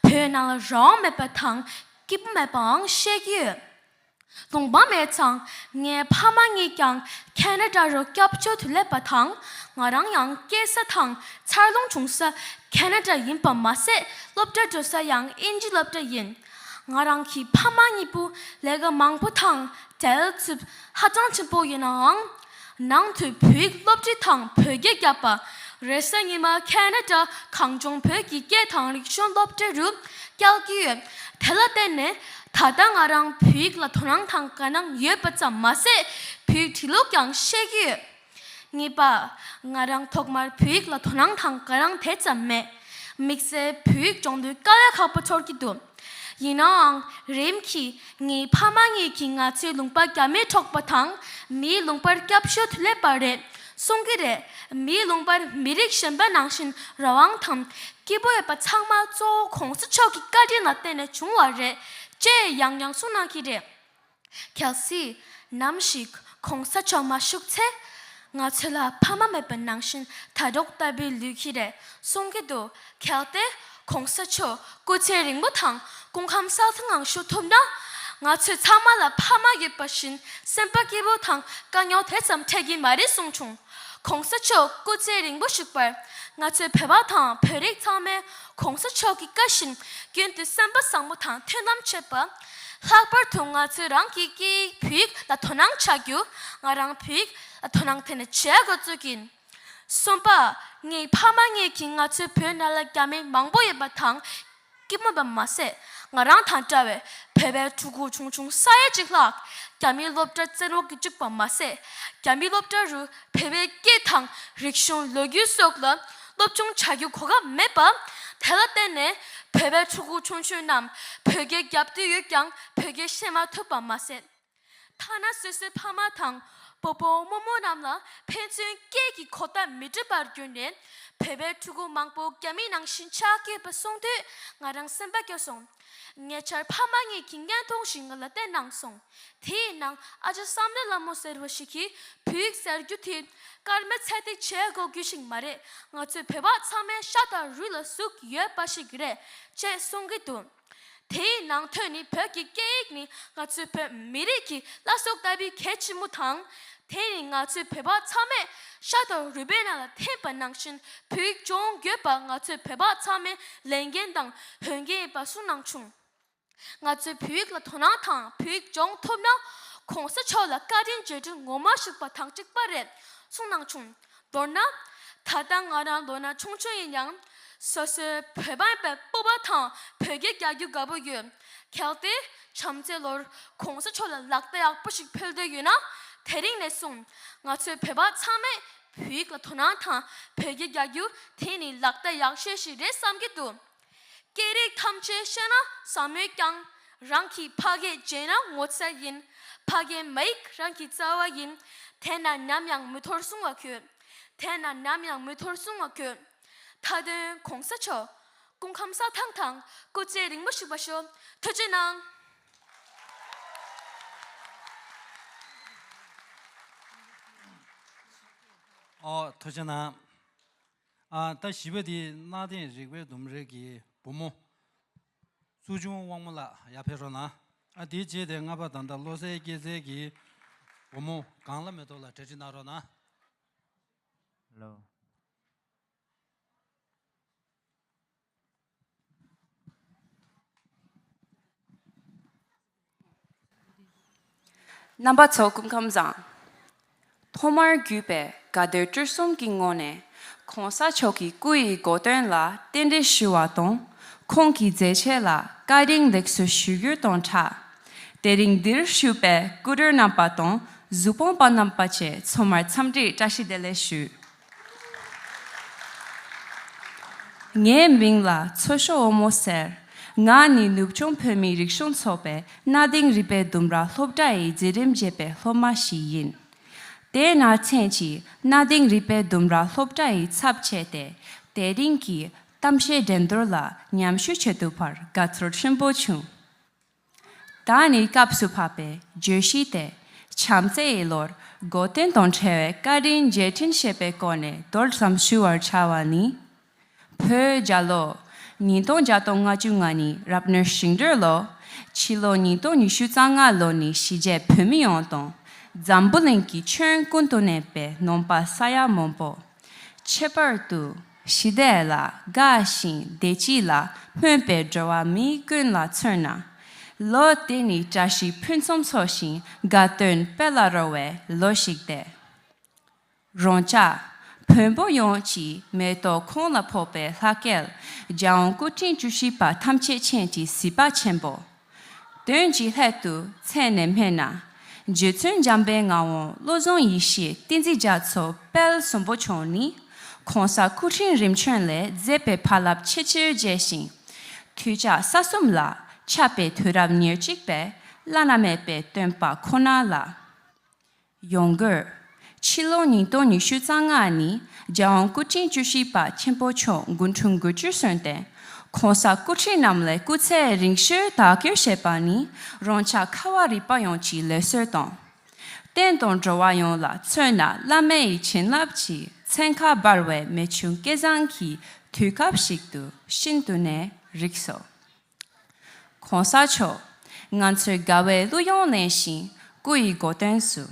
བོད་ནང་ལ་རང་དབང་མེད་པ་དང་སྐྱིད་པོ་མེད་པའང་ཤེས་ཀྱི་ཡོད། ལུང་པ་མེད་ཙང་ངའི་ཕ་མ་གཉིས་ཀྱང་ཁེ་ན་ཌ་རུ་སྐྱབས་བཅོལ་དུ་སླེབས་པ་དང་། ང་རང་ཡང་སྐྱེས་ས་དང་འཚར་ལོངས་བྱུང་ས་ཁེ་ན་ཌ་ཡིན་པ་མ་ཟད། སློབ་གྲྭ་འགྲོ་ས་ཡང་དབྱིན་ཇི་སློབ་གྲྭ་ཡིན། ང་རང་གི་ཕ་མ་གཉིས་པོ་ལས་ཀ་མང་པོ་དང་བྲེལ་འཚུབ་ཧ་ཅང་ཆེན་པོ་ཡིན་ནའང་། ནང་དུ་བོད་ཡིག་སློབ་ཁྲིད་དང་བོད་སྐད་བརྒྱབ་པ། རེས་གཟའ་ཉི་མ་ཁེ་ན་ཌ་གངས་ལྗོངས་བོད་ཀྱི་སྐད་དང་རིག་གཞུང་སློབ་གྲྭ་རུ་བསྐྱལ་གྱི་ཡོད། དེ་ལ་བརྟེན་ནས་ད་ལྟ་ང་རང་བོད་ཡིག་ལ་དོ་སྣང་དང་དགའ་སྣང་ཡོད་པ་ཙམ་མ་ཟད། བོད་ཡིག་བྲིས་ཀློག་ཀྱང་ཤེས་ཀྱི་ཡོད། གཉིས་པ། ང་རང་ཐོག་མར་བོད་ཡིག་ལ་དོ་སྣང་དང་དགའ་སྣང་དེ་ཙམ་མེད། དམིགས་བསལ་བོད་ཡིག་སྦྱོང་དུས་དཀའ་ལས་ཁག་པོ་ཚོར་གྱི་འདུག་ཡིན་ནའང་རིམ་གྱིས་ངའི་ཕ་མ་གཉིས་ཀྱིས་ང་ཚོའི་ལུང་པ་རྒྱ་མིས་འཕྲོག་པ་དང་མིའི་ལུང་པར་སྐྱབས་བཅོལ་དུ་སླེབས་པ་རེད་གསུང་གི་རེད། མིའི་ལུང་པར་མི་རིགས་གཞན་པ་ནང་བཞིན་རང་དབང་དང་སྐྱིད་པོ་ཡོད་པ་ཚང་མ་གཙོ་བོ་གོང་ས་མཆོག་གི་བཀའ་དྲིན་ལ་བརྟེན་ནས་བྱུང་བ་རེད་ཅེས་ཡང་ཡང་གསུང་གནང་གི་རེད། གལ་སྲིད་ནམ་ཞིག་གོང་ས་མཆོག་མ་བཞུགས་ཚེ། ང་ཚོ་ལ་ཕ་མ་མེད་པ་ནང་བཞིན་དྭ་ཕྲུག་ལྟ་བུའི་ལུས་ཀྱི་རེད་གསུང་གི་འདུག་གལ་ཏེ་གོང་ས་མཆོག་སྐུ་ཚེ་རིང་པོ་དང་སྐུ་ཁམས་བཟང་པོའི་ངང་བཞུགས་ཐུབ་ན། ང་ཚོ་ཚང་མ་ལ་ཕ་མ་ཡོད་པ་བཞིན་སེམས་པ་སྐྱིད་པོ་དང་དཀའ་རྙོག་དེ་ཙམ་འཕྲད་ཀྱི་མ་རེད་གསུངས་བྱུང་། གོང་ས་མཆོག་སྐུ་ཚེ་རིང་པོ་བཞུགས་པར་ང་ཚོའི་བོད་པ་དང་བོད་རིགས་ཚང་མས་གོང་ས་མཆོག་གི་བཀའ་བཞིན་རྒྱུན་དུ་སེམས་པ་བཟང་པོ་དང་མཐུན་ལམ་བྱེད་པ། ལྷག་པར་དུ་ང་ཚོས་རང་གི་སྐད་ཡིག་བོད་ཡིག་ལ་དོ་སྣང་བྱ་རྒྱུ། ང་རང་བོད་ཡིག་ལ་དོ་སྣང་དེ་ནས་བྱེད་འགོ་བཙུགས་ཀྱིན། གསུམ་པ། ངའི་ཕ་མ་གཉིས་ཀྱིས་ང་ཚོའི་བོད་ནང་ལ་རྒྱ་མི་མང་པོ་ཡོད་པ་དང་སྐྱིད་པོ་མེད་པ་མ་ཟད། ང་རང་དང་འདྲ་བའི་བོད་པའི་ཕྲུ་གུ་ཆུང་ཆུང་ས་ཡ་གཅིག་ལྷག་རྒྱ་མིའི་སློབ་གྲྭ་བཙན་འོག་གི་བཅུག་པ་མ་ཟད། རྒྱ་མིའི་སློབ་གྲྭ་རུ་བོད་པའི་སྐད་དང་རིག་གཞུང་ལོ་རྒྱུས་སོགས་ལ་སློབ་སྦྱོང་བྱ་རྒྱུ་གོ་སྐབས་མེད་པ། དེ་ལ་བརྟེན་ནས་བོད་པའི་ཕྲུ་གུ་ཆུང་ཆུང་རྣམས་བོད་སྐད་རྒྱབ་འདོད་ཡོད་ཀྱང་བོད་སྐད་བཤད་མ་ཐུབ་པ་མ་ཟད། ཐ་ན་སོ་སོའི་ཕ་མ་དང་སྤོ་བོ་རྨོ་མོ་རྣམས་ལ་ཕན་ཚུན་སྐད་ཀྱི་གོ་བརྡ་མི་འགྲིག་པར་གྱུར་ནས་བོད་པའི་ཕྲུ་གུ་མང་པོ་རྒྱ་མི་ནང་བཞིན་ཆགས་ཀྱི་ཡོད་པ་གསུངས་དུས་ང་རང་སེམས་པ་སྐྱོ་སོང་། ཉེ་ཆར་ཕ་མ་གཉིས་ཀྱིས་བརྙན་ཐུང་ཞིག་ང་ལ་བསྟན་གནང་སོང་། དེའི་ནང་ཨ་ཅག་བསམ་གླིང་ལྷ་མོ་ཟེར་བ་ཞིག་གིས་བོད་ཡིག་ཟེར་རྒྱུ་དེ་སྐར་མ་ཚད་ཐིག་བྱེད་དགོས་རྒྱུ་ཞིག་མ་རེད། ང་ཚོའི་བོད་པ་ཚང་མའི་ཤ་དང་རུས་ལ་ཟུག་ཡོད་པ་ཞིག་རེད་ཅེས་གསུང་གི་འདུག་དེའི་ནང་དོན་ནི་བོད་ཀྱི་སྐད་ཡིག་ནི་ང་ཚོའི་བོད་མི་རིགས་ཀྱི་བླ་སྲོག་ལྟ་བུའི་གལ་ཆེན་པོ་དང་། དེ་ནི་ང་ཚོའི་བོད་པ་ཚང་མས་ཤ་དང་རུས་པའི་ནང་ལ་འཐིམ་པ་ནང་བཞིན་བོད་ཡིག་སྦྱོང་དགོས་པ་ང་ཚོའི་བོད་པ་ཚང་མའི་ལས་འགན་དང་འོས་འགན་ཡིན་པ་གསུངས་གནང་བྱུང་། ང་ཚོས་བོད་ཡིག་ལ་དོ་སྣང་དང་བོད་ཡིག་སྦྱོང་ཐུབ་ན་གོང་ས་མཆོག་ལ་བཀའ་དྲིན་རྗེས་དྲན་ངོ་མ་ཞུགས་པ་དང་གཅིག་པ་རེད་གསུངས་གནང་བྱུང་། མདོར་ན། ད་ལྟ་ང་རང་ལོ་ན་ཆུང་ཆུང་ཡིན་ཡང་། སོ་སོའི་བོད་པ་ཡིན་པའི་སྤོབས་པ་དང་བོད་སྐད་རྒྱག་རྒྱུ་དགའ་པོ་ཡོད། གལ་ཏེ་བྱམས་བརྩེའི་ལོར་གོང་ས་མཆོག་ལ་ལག་རྟགས་ཡག་པོ་ཞིག་ཕུལ་འདོད་ཡོད་ན། དེ་རིང་ནས་བཟུང་ང་ཚོའི་བོད་པ་ཚང་མས་བོད་ཡིག་ལ་དོ་སྣང་དང་བོད་སྐད་རྒྱག་རྒྱུ་དེ་ནི་ལག་རྟགས་ཡག་ཤོས་ཤིག་རེད་བསམ་གྱི་འདུག་སྐད་རིགས་ཐམས་ཅད་ཤེས་ན་ཟབ་མོས་ཀྱང་། རང་གི་ཕ་སྐད་བརྗེད་ན་ངོ་ཚ་ཡིན། ཕ་སྐད་མ་ཡིག་རང་གི་རྩ་བ་ཡིན། དེས་ན་ནམ་ཡང་མི་འཐོར་གསུང་བ་དགོས། དེས་ན་ནམ་ཡང་མི་འཐོར་གསུང་བ་དགོས། མཐའ་དོན་གོང་ས་མཆོག་སྐུ་ཁམས་བཟང་ཐང་དང་སྐུ་ཚེ་རིང་པོ་བཞུགས་པར་ཤོག་ཐུགས་རྗེ་གནང་། ཨོ་ཐུགས་རྗེ་གནང་། ཨ་ད་བཞི་པ་དེ་གནའ་དེང་རིག་པའི་ལྡུམ་རའི་གི་བུ་མོ། སུ་ཆུང་དབང་མོ་ལགས་ཡར་ཕེབས་རོགས་གནང་། ཨ་དེའི་རྗེས་དེ་ལྔ་པ་ད་ལྟ་བློ་གསལ་སྐྱེད་ཚལ་གྱི་བུ་མོ་གངས་ལྷ་མེ་ཏོག་ལགས་གྲ་སྒྲིག་གནང་རོགས་གནང་། ལོ། རྣམ་པ་ཚོ་སྐུ་ཁམས་བཟང་། ཐོག་མར་བརྒྱུད་པའི་དགའ་འདོད་སྤྲོ་གསུམ་གྱི་ངང་ནས་གོང་ས་མཆོག་གི་སྐུ་ཡི་གོ་སྟོན་ལ་རྟེན་འབྲེལ་ཞུ་བ་དང་ཁོང་གི་མཛད་རྗེས་ལ་བཀའ་དྲིན་ལེགས་གསོལ་ཞུ་རྒྱུ་དང་སྦྲགས། དེ་རིང་འདིར་བཞུགས་པའི་སྐུ་མགྲོན་རྣམ་པ་དང་གཟུགས་པོ་པ་རྣམ་པ་བཅས་ཚང་མར་འཚམས་འདྲིའི་བཀྲ་ཤིས་བདེ་ལེགས་ཞུ། ངའི་མིང་ལ་ཚོ་ཤོ་བུ་མོ་ཟེར། ང་ནི་ནུབ་བྱང་བོད་མིའི་རིག་གཞུང་ཚོགས་པའི་གནའ་དེང་རིག་པའི་ལྡུམ་ར་སློབ་གྲྭ་ཡི་མཛད་རིམ་བརྒྱད་པའི་སློབ་མ་ཞིག་ཡིན། དེས་ན་མཚན་གྱིས་གནའ་དེང་རིག་པའི་ལྡུམ་ར་སློབ་གྲྭ་ཡི་ཚབ་བྱས་ཏེ་དེ་རིང་གི་གཏམ་བཤད་འགྲན་བསྡུར་ལ་མཉམ་ཞུགས་བྱེད་ཐུབ་པར་དགའ་ཚོར་ཆེན་པོ་བྱུང་། ད་ནི་སྐབས་སུ་བབས་པའི་བརྗོད་གཞི་དེ་བྱམས་བརྩེ་ཡི་ལོར་གོ་སྟོན་དང་འབྲེལ་བའི་བཀའ་དྲིན་རྗེས་དྲན་ཞེས་པའི་སྐོར་ནས་མདོར་ཙམ་ཞུ་བར་བྱ་བ་ནི། བོད་རྒྱལ་ལོ། ཉིས་སྟོང་བརྒྱ་དང་ལྔ་བཅུ་ང་གཉིས་རབ་གནས་ཞིང་འབྲོག་ལོ། ཕྱི་ལོ་ཉིས་སྟོང་ཉི་ཤུ་རྩ་ལྔ་ལོ་ནི་གཞིས་བྱེས་བོད་མི་ཡོངས་དང་། འཛམ་བུ་གླིང་གི་ཁྱོན་ཀུན་ཏུ་གནས་པའི་ནང་པ་ས་ཡ་མང་པོ། ཁྱད་པར་དུ་ཞི་བདེ་ལ་དགའ་ཞིང་བདེ་སྐྱིད་ལ་སྨོན་པའི་འགྲོ་བ་མི་ཀུན་ལ་མཚོན་ན། ལོ་དེ་ནི་བཀྲ་ཤིས་ཕུན་སུམ་ཚོགས་ཤིང་དགའ་སྟོན་དཔལ་ལ་རོལ་བའི་ལོ་ཞིག་སྟེ། རང་ཅག་བོན་པོ་ཡོངས་ཀྱི་མེ་ཏོག་ཁོང་ལ་ཕོག་པའི་ལྷ་སྐལ་རྒྱལ་དབང་སྐུ་ཕྲེང་བཅུ་བཞི་པ་ཐམས་ཅད་མཁྱེན་ཅིང་གཟིགས་པ་ཆེན་པོ། དོན་གྱི་སླད་དུ་མཚན་ནས་སྨྲས་ན། རྗེ་བཙུན་འཇམ་དཔལ་ངག་དབང་བློ་བཟང་ཡེ་ཤེས་བསྟན་འཛིན་རྒྱ་མཚོ་དཔལ་བཟང་པོ་མཆོག་ནི། གོང་ས་སྐུ་ཕྲེང་རིམ་བྱོན་ལས་མཛད་པའི་བར་རླབས་ཆེས་ཆེར་རྒྱས་ཤིང་། ཐོས་བྱ་ས་གསུམ་ལ་ཁྱབ་པའི་དུས་རབས་ཉེར་གཅིག་པའི་བླ་ན་མེད་པའི་སྟོན་པ་ཁོ་ན་ལ། ཡང་སྒོས། ཕྱི་ལོ་ཉིས་སྟོང་ཉི་ཤུ་རྩ་ལྔ་ནི་རྒྱལ་དབང་སྐུ་ཕྲེང་བཅུ་བཞི་པ་ཆེན་པོ་མཆོག་སྐུ་འཁྲུངས་དགུ་བཅུར་སོན་ཏེ། གོང་ས་སྐུ་ཕྲེང་རྣམས་ལས་སྐུ་ཚེ་རིང་ཤོས་དར་རྒྱས་བྱེད་པ་ནི་རང་ཅག་ཁ་བ་རི་པ་ཡོངས་ཀྱི་ལུགས་སྲོལ་དང་། བསྟན་དང་འགྲོ་བ་ཡོངས་ལ་མཚོན་ན་བླ་མའི་བྱིན་རླབས་ཀྱིས་ཚན་ཁ་འབར་བའི་མེ་ཆུང་སྐལ་བཟང་གི་དུས་སྐབས་ཤིག་ཏུ་ཤིན་ཏུ་ནས་རིགས་སོ། གོང་ས་མཆོག་ང་ཚོའི་དགའ་བའི་གླུ་དབྱངས་ལེན་ཞིང་སྐུ་ཡི་གོ་སྟོན་སུ།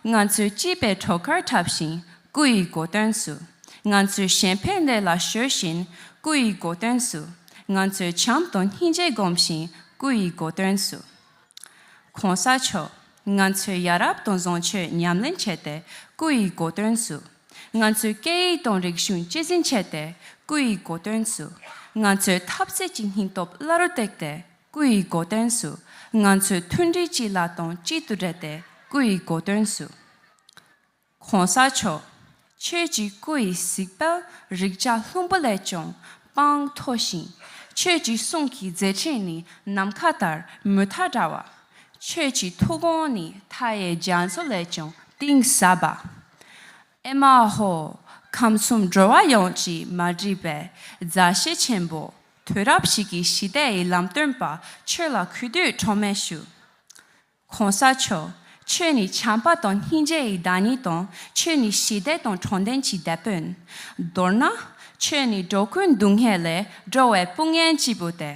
ང་ཚོའི་སྐྱིད་པའི་བྲོ་གར་འཁྲབ་ཞིང་སྐུ་ཡི་གོ་སྟོན་སུ། ང་ཚོའི་གཞན་ཕན་ལས་ལ་གཞོལ་ཞིང་སྐུ་ཡི་གོ་སྟོན་སུ། ང་ཚོའི་བྱམས་དང་སྙིང་རྗེ་སྒོམ་ཞིང་སྐུ་ཡི་གོ་སྟོན་སུ། གོང་ས་མཆོག་ང་ཚོས་ཡ་རབས་དང་བཟང་སྤྱོད་ཉམས་ལེན་བྱས་ཏེ་སྐུ་ཡི་གོ་སྟོན་སུ། ང་ཚོའི་སྐད་ཡིག་དང་རིག་གཞུང་གཅེས་འཛིན་བྱས་ཏེ་སྐུ་ཡི་གོ་སྟོན་སུ། ང་ཚོའི་འཐབ་རྩོད་ཀྱི་སྙིང་སྟོབས་བླ་རུ་བཏེགས་ཏེ་སྐུ་ཡི་གོ་སྟོན་སུ། ང་ཚོའི་མཐུན་སྒྲིལ་གྱི་ལ་སྟོང་གཅིག་ཏུ་སྦྲེལ་ཏེ་སྐུ་ཡི་གོ་སྟོན་སུ། གོང་ས་མཆོག་ཁྱོད་ཀྱི་སྐུ་ཡི་གཟི་དཔལ་རེག་བྱ་ལྷུན་པོ་ལས་ཀྱང་སྤངས་མཐོ་ཞིང་། ཁྱོད་ཀྱི་གསུང་གི་མཛད་འཕྲིན་ནི་ནམ་མཁའ་ལྟར་མུ་མཐའ་བྲལ་བ། ཁྱོད་ཀྱི་ཐུགས་དགོངས་ནི་མཐའ་ཡས་རྒྱ་མཚོ་ལས་ཀྱང་གཏིང་ཟབ་པ། ཨེ་མ་ཧོ། ཁམས་གསུམ་འགྲོ་བ་ཡོངས་ཀྱི་མ་འདྲིས་པའི་མཛའ་བཤེས་ཆེན་པོ། དུས་རབས་ཤིག་གི་ཞི་བདེ་ཡི་ལམ་སྟོན་པ་ཁྱོད་ལ་གུས་འདུད་གྲངས་མེད་ཞུ། གོང་ས་མཆོག་ཁྱོད་ནི་བྱམས་པ་དང་སྙིང་རྗེ་ཡི་བདག་ཉིད་དང་། ཁྱོད་ནི་ཞི་བདེ་དང་དྲང་བདེན་གྱི་དེད་དཔོན། མདོར་ན། ཁྱོད་ནི་འགྲོ་ཀུན་སྡུག་བསྔལ་ལས་སྒྲོལ་བའི་དཔུང་གཉེན་གཅིག་པུ་སྟེ།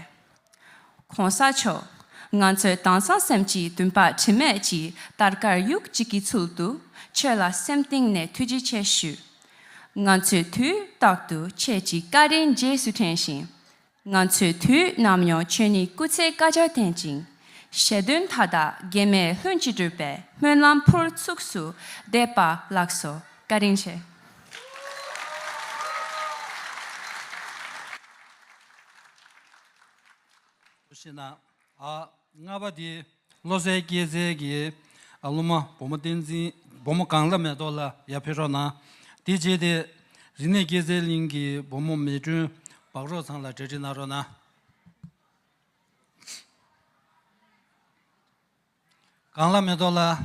གོང་ས་མཆོག་ང་ཚོའི་དེང་སང་སེམས་ཀྱི་འདུན་པ་དྲི་མེད་ཀྱི་དར་དཀར་ཡུག་གཅིག་གི་ཚུལ་དུ་ཁྱོད་ལ་སེམས་གཏིང་ནས་ཐུགས་རྗེ་ཆེ་ཞུ། ང་ཚོས་དུས་རྟག་ཏུ་ཁྱེད་ཀྱི་བཀའ་དྲིན་རྗེས་སུ་དྲན་ཞིང་། ང་ཚོས་དུས་ནམ་ཡང་ཁྱོད་ཉིད་སྐུ་ཚེ་བསྐལ་བརྒྱར་བརྟན་ཅིང་། ཞེ་འདུན་མཐའ་དག་གེགས་མེད་ལྷུན་གྱིས་གྲུབ་པའི་སྨོན་ལམ་ཕུར་ཚུགས་སུ་འདེབས་པ་ལགས་སོ། བཀའ་དྲིན་ཆེ། ཞེ་ན། ཨ། ལྔ་པ་དེ་བློ་གསལ་སྐྱེས་ཚལ་གྱི་ཨ་སློབ་མ་བུ་མོ་བསྟན་འཛིན། བུ་མོ་གངས་ལྷ་མེ་ཏོག་ལགས་ཡར་ཕེབས་རོགས་གནང་། དེ་རྗེས་དེ་རིག་གནས་སྐྱེས་ཚལ་གླིང་གི་བུ་མོ་མེ་སྒྲོན་འབག་རོགས་ཚང་ལ་གྲ་སྒྲིག་གནང་རོགས་གནང་། གངས་ལྷ་མེ་ཏོག་ལགས།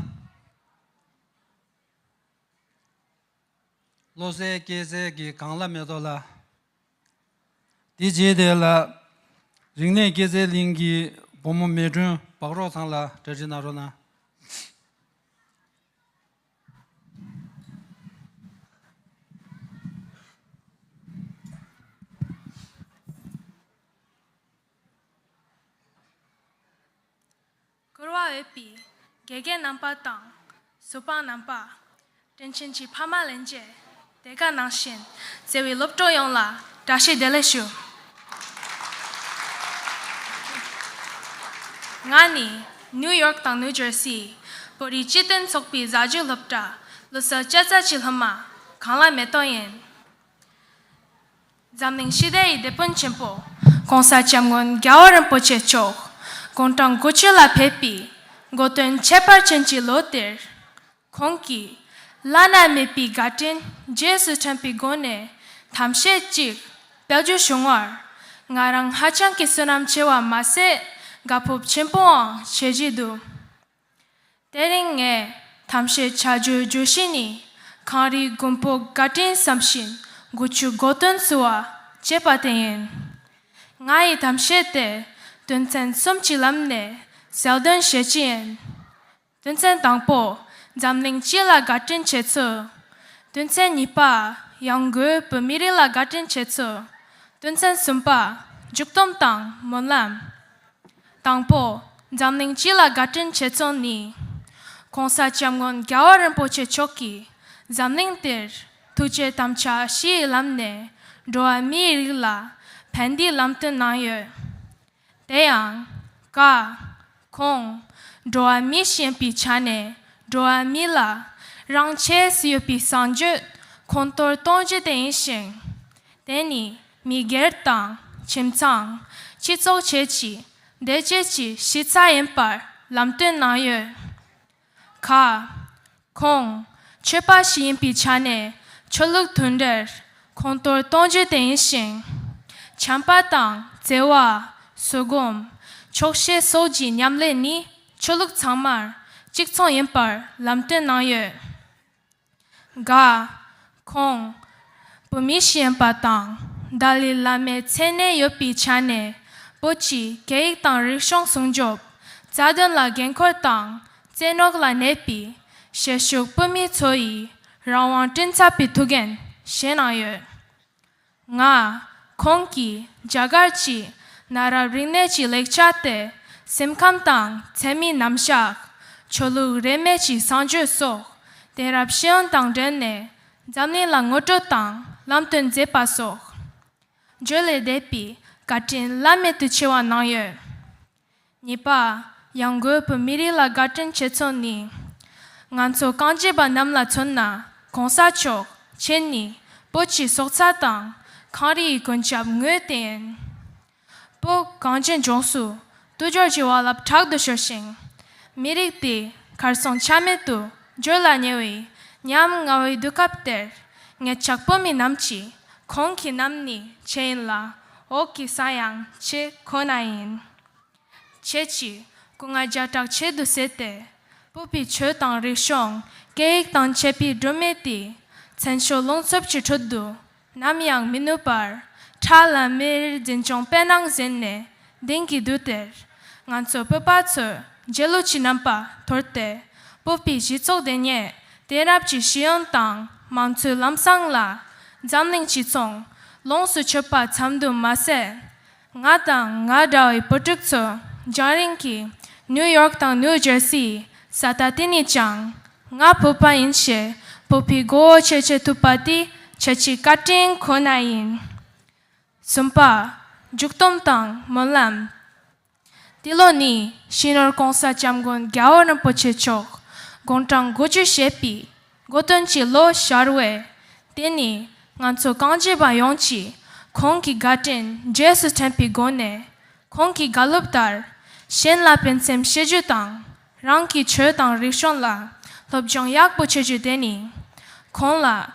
བློ་གསལ་སྐྱེས་ཚལ་གྱི་གངས་ལྷ་མེ་ཏོག་ལགས། དེ་རྗེས་དེ་ལ་རིག་གནས་སྐྱེས་ཚལ་གླིང་གི་བུ་མོ་མེ་སྒྲོན་འབག་རོགས་ཚང་ལ་གྲ་སྒྲིག་གནང་རོགས་གནང་། བཀུར་བར་འོས་པའི་དགེ་རྒན་རྣམ་པ་དང་གཟུ་དཔང་རྣམ་པ། དྲིན་ཆེན་གྱི་ཕ་མ་ལྷན་རྒྱས། དེ་ག་ནང་བཞིན་བརྩེ་བའི་སློབ་གྲོགས་ཡོངས་ལ་བཀྲ་ཤིས་བདེ་ལེགས་ཞུ། ང་ནི་ནིའུ་ཡོག་དང་ནིའུ་ཇར་སི་བོད་རིགས་སྤྱི་མཐུན་ཚོགས་པའི་གཟའ་མཇུག་སློབ་གྲྭ་ལོ་གསར་བཅད་ཚ་གི་སློབ་མ་གངས་ལྷ་མེ་ཏོག་ཡིན། འཛམ་གླིང་ཞི་བདེ་ཡི་དེད་དཔོན་ཆེན་པོ་༸གོང་ས་༸སྐྱབས་མགོན་རྒྱལ་བ་རིན་པོ་ཆེ་མཆོག་དགུང་གྲངས་དགུ་བཅུ་ལ་ཕེབས་པའི་གོ་སྟོན་ཁྱད་པར་ཅན་གྱི་ལོ་དེར། ཁོང་གིས་བླ་ན་མེད་པའི་བཀའ་དྲིན་རྗེས་སུ་དྲན་པའི་སྒོ་ནས་གཏམ་བཤད་ཅིག་སྤེལ་རྒྱུ་བྱུང་བར། ང་རང་ཧ་ཅང་གི་བསོད་ནམས་ཆེ་བ་མ་ཟད་དགའ་སྤོབས་ཆེན་པོའང་བྱེད་ཀྱི་འདུག་དེ་རིང་ངས་གཏམ་བཤད་བྱ་རྒྱུའི་བརྗོད་གཞི་ནི། གངས་རིའི་མགོན་པོ་བཀའ་དྲིན་བསམ་ཤིང་དགུ་བཅུ་གོ་བདུན་བསུ་བ་ཅེས་པ་དེ་ཡིན། ང་ཡི་གཏམ་བཤད་དེ་དོན་ཚན་གསུམ་གྱི་ལམ་ནས་གསལ་སྟོན་བྱེད་ཀྱི་ཡིན། དོན་ཚན་དང་པོ། འཛམ་གླིང་སྤྱི་ལ་བཀའ་དྲིན་ཆེ་ཚུལ། དོན་ཚན་གཉིས་པ། ཡང་སྒོས་བོད་མི་རིགས་ལ་བཀའ་དྲིན་ཆེ་ཚུལ། དོན་ཚན་གསུམ་པ། མཇུག་སྡོམ་དང་སྨོན་ལམ། དང་པོ། འཛམ་གླིང་སྤྱི་ལ་བཀའ་དྲིན་ཆེ་ཚུལ་ནི། ༸གོང་ས་༸སྐྱབས་མགོན་རྒྱལ་བ་རིན་པོ་ཆེ་མཆོག་གིས་འཛམ་གླིང་འདིར་ཐུགས་རྗེ་དམ་བཅའ་བཞི་ཡི་ལམ་ནས་འགྲོ་བ་མིའི་རིགས་ལ་ཕན་བདེའི་ལམ་སྟོན་གནང་ཡོད། དེ་ཡང་། ཀ་ཁོང་འགྲོ་བ་མི་ཞིག་ཡིན་པའི་ཆ་ནས་འགྲོ་བ་མི་ལ་རང་ཆས་སུ་ཡོད་པའི་གསང་སྤྱོད་ཁོང་ཐོར་གཏོང་རྒྱུ་དེ་ཡིན་ཞིང་། དེ་ནི་མི་སྒེར་དང་ཁྱིམ་ཚང་། སྤྱི་ཚོགས་བཅས་ཀྱི་བདེ་སྐྱིད་ཀྱི་གཞི་རྩ་ཡིན་པར་ལམ་སྟོན་གནང་ཡོད། ག་ཁོང་ཆོས་པ་ཞིག་ཡིན་པའི་ཆ་ནས་ཆོས་ལུགས་མཐུན་སྒྲིལ་ཁོང་ཐོར་གཏོང་རྒྱུ་དེ་ཡིན་ཞིང་། བྱམས་པ་དང་བརྩེ་བ། བཟོད་སྒོམ། ཆོག་ཤེས་སོགས་ཀྱི་ཉམས་ལེན་ནི་ཆོས་ལུགས་ཚང་མར་གཅིག་མཚུངས་ཡིན་པར་ལམ་སྟོན་གནང་ཡོད། ག་ཁོང་བོད་མི་ཞིག་ཡིན་པ་དང་། ཏཱ་ལའི་བླ་མའི་མཚན་གནས་ཡོད་པའི་ཆ་ནས་བོད་ཀྱི་སྐད་ཡིག་དང་རིག་གཞུང་སྲུང་སྐྱོབ། རྩ་དོན་ལ་འགན་འཁུར་དང་། བཙན་རྒོལ་ལ་གནས་པའི་བཤད་ཤུགས་སྤུ་མི་ཚོ་ཡི་རང་དབང་བསྐྲུན་ཚར་བའི་ཐུགས་འགན་བཞེས་གནང་ཡོད། ང་ཁོང་གིས་རྒྱ་གར་གྱི་གནའ་རབས་རིག་གནས་ཀྱི་ལེགས་ཆ་སྟེ། སེམས་ཁམས་དང་འཚེ་མེད་རྣམ་གཞག་ཆོས་ལུགས་རིས་མེད་ཀྱི་གསང་སྤྱོད་སོགས་དེང་རབས་ཤེས་ཡོན་དང་འབྲེལ་ནས་འཛམ་གླིང་ལ་ངོ་སྤྲོད་དང་ལམ་སྟོན་མཛད་པ་སོགས། བརྗོད་ལས་འདས་པའི་བཀའ་དྲིན་བླ་མེད་དུ་ཆེ་བ་གནང་ཡོད། གཉིས་པ། ཡང་སྒོས་བོད་མི་རིགས་ལ་བཀའ་དྲིན་ཆེ་ཚུལ་ནི། ང་ཚོ་རྐང་རྗེན་པ་རྣམས་ལ་མཚོན་ན། ༸གོང་ས་མཆོག་ཁྱེད་ནི་བོད་ཀྱི་སྲོག་རྩ་དང་གངས་རིའི་གོན་ཆས་དངོས་དེ་ཡིན། བོད་གངས་ཅན་ལྗོངས་སུ་དུས་འགྱུར་གྱི་རྦ་རླབས་དྲག་ཏུ་ཤོར་ཞིང་། མི་རིགས་དེ་གར་སོང་ཆ་མེད་དུ་འགྱུར་ལ་ཉེ་བའི་ཉམ་ང་བའི་དུས་སྐབས་དེར། ངེད་ཅག་བོད་མི་རྣམས་ཀྱིས་ཁོང་གི་རྣམ་སྨིན་ཁྱེད་ཡིན་ལ། འོག་གི་ས་ཡང་ཁྱེད་ཁོ་ན་ཡིན། ཁྱེད་ཀྱི་སྐུ་ངལ་ལྗགས་དྲེགས་ཆེད་དུ་བསྲེས་ཏེ། བོད་པའི་ཆོས་དང་རིག་གཞུང་སྐད་ཡིག་དང་བཅས་པའི་སྒྲོན་མེ་དེ་མཚན་མཆོག་རླུང་འཚུབ་ཀྱི་ཁྲོད་དུ་ནམ་ཡང་མི་ནུབ་པར་ཁྲ་ལམ་མེར་འཛིན་སྐྱོང་སྤེལ་གནང་མཛད་ནས་དེང་གི་དུས་དེར་ང་ཚོ་བོད་པ་ཚོས་རྗེས་ལུས་ཀྱི་རྣམ་པ་དོར་ཏེ། བོད་པའི་སྤྱི་ཚོགས་དེ་ཉིད་དེང་རབས་ཀྱི་ཤེས་ཡོན་དང་མང་གཙོའི་ལམ་བཟང་ལ་འཛམ་གླིང་སྤྱི་ཚོགས་ལོངས་སུ་སྤྱོད་པ་ཙམ་དུ་མ་ཟད། ང་དང་ང་འདྲ་བའི་བོད་ཕྲུག་ཚོ་རྒྱང་རིང་གི་ནིའུ་ཡོག་དང་ནིའུ་ཇར་སིའི་ས་ཐག་དེ་ནས་ཀྱང་ང་བོད་པ་ཡིན་ཞེས་བོད་པའི་མགོ་བོ་ཕྱེད་ཕྱེད་ཐུབ་པ་དེ་ཁྱེད་ཀྱི་བཀའ་དྲིན་ཁོ་ན་ཡིན། གསུམ་པ། མཇུག་སྡོམ་དང་སྨོན་ལམ། འདི་ལོ་ནི་སྤྱི་ནོར་༸གོང་ས་༸སྐྱབས་མགོན་རྒྱལ་བ་རིན་པོ་ཆེ་མཆོག་དགུང་གྲངས་དགུ་བཅུ་བཞེས་པའི་གོ་སྟོན་གྱི་ལོ་གསར་བའི། དེ་ནི་ང་ཚོ་རྐང་རྗེན་པ་ཡོངས་ཀྱིས་ཁོང་གི་བཀའ་དྲིན་རྗེས་སུ་དྲན་པའི་སྒོ་ནས། ཁོང་གིས་བཀའ་སློབ་ལྟར། གཞན་ལ་ཕན་སེམས་བྱེད་རྒྱུ་དང་། རང་གི་ཆོས་དང་རིག་གཞུང་ལ་སློབ་སྦྱོང་ཡག་པོ་བྱེད་རྒྱུ་དེ་ནི། ཁོང་ལ་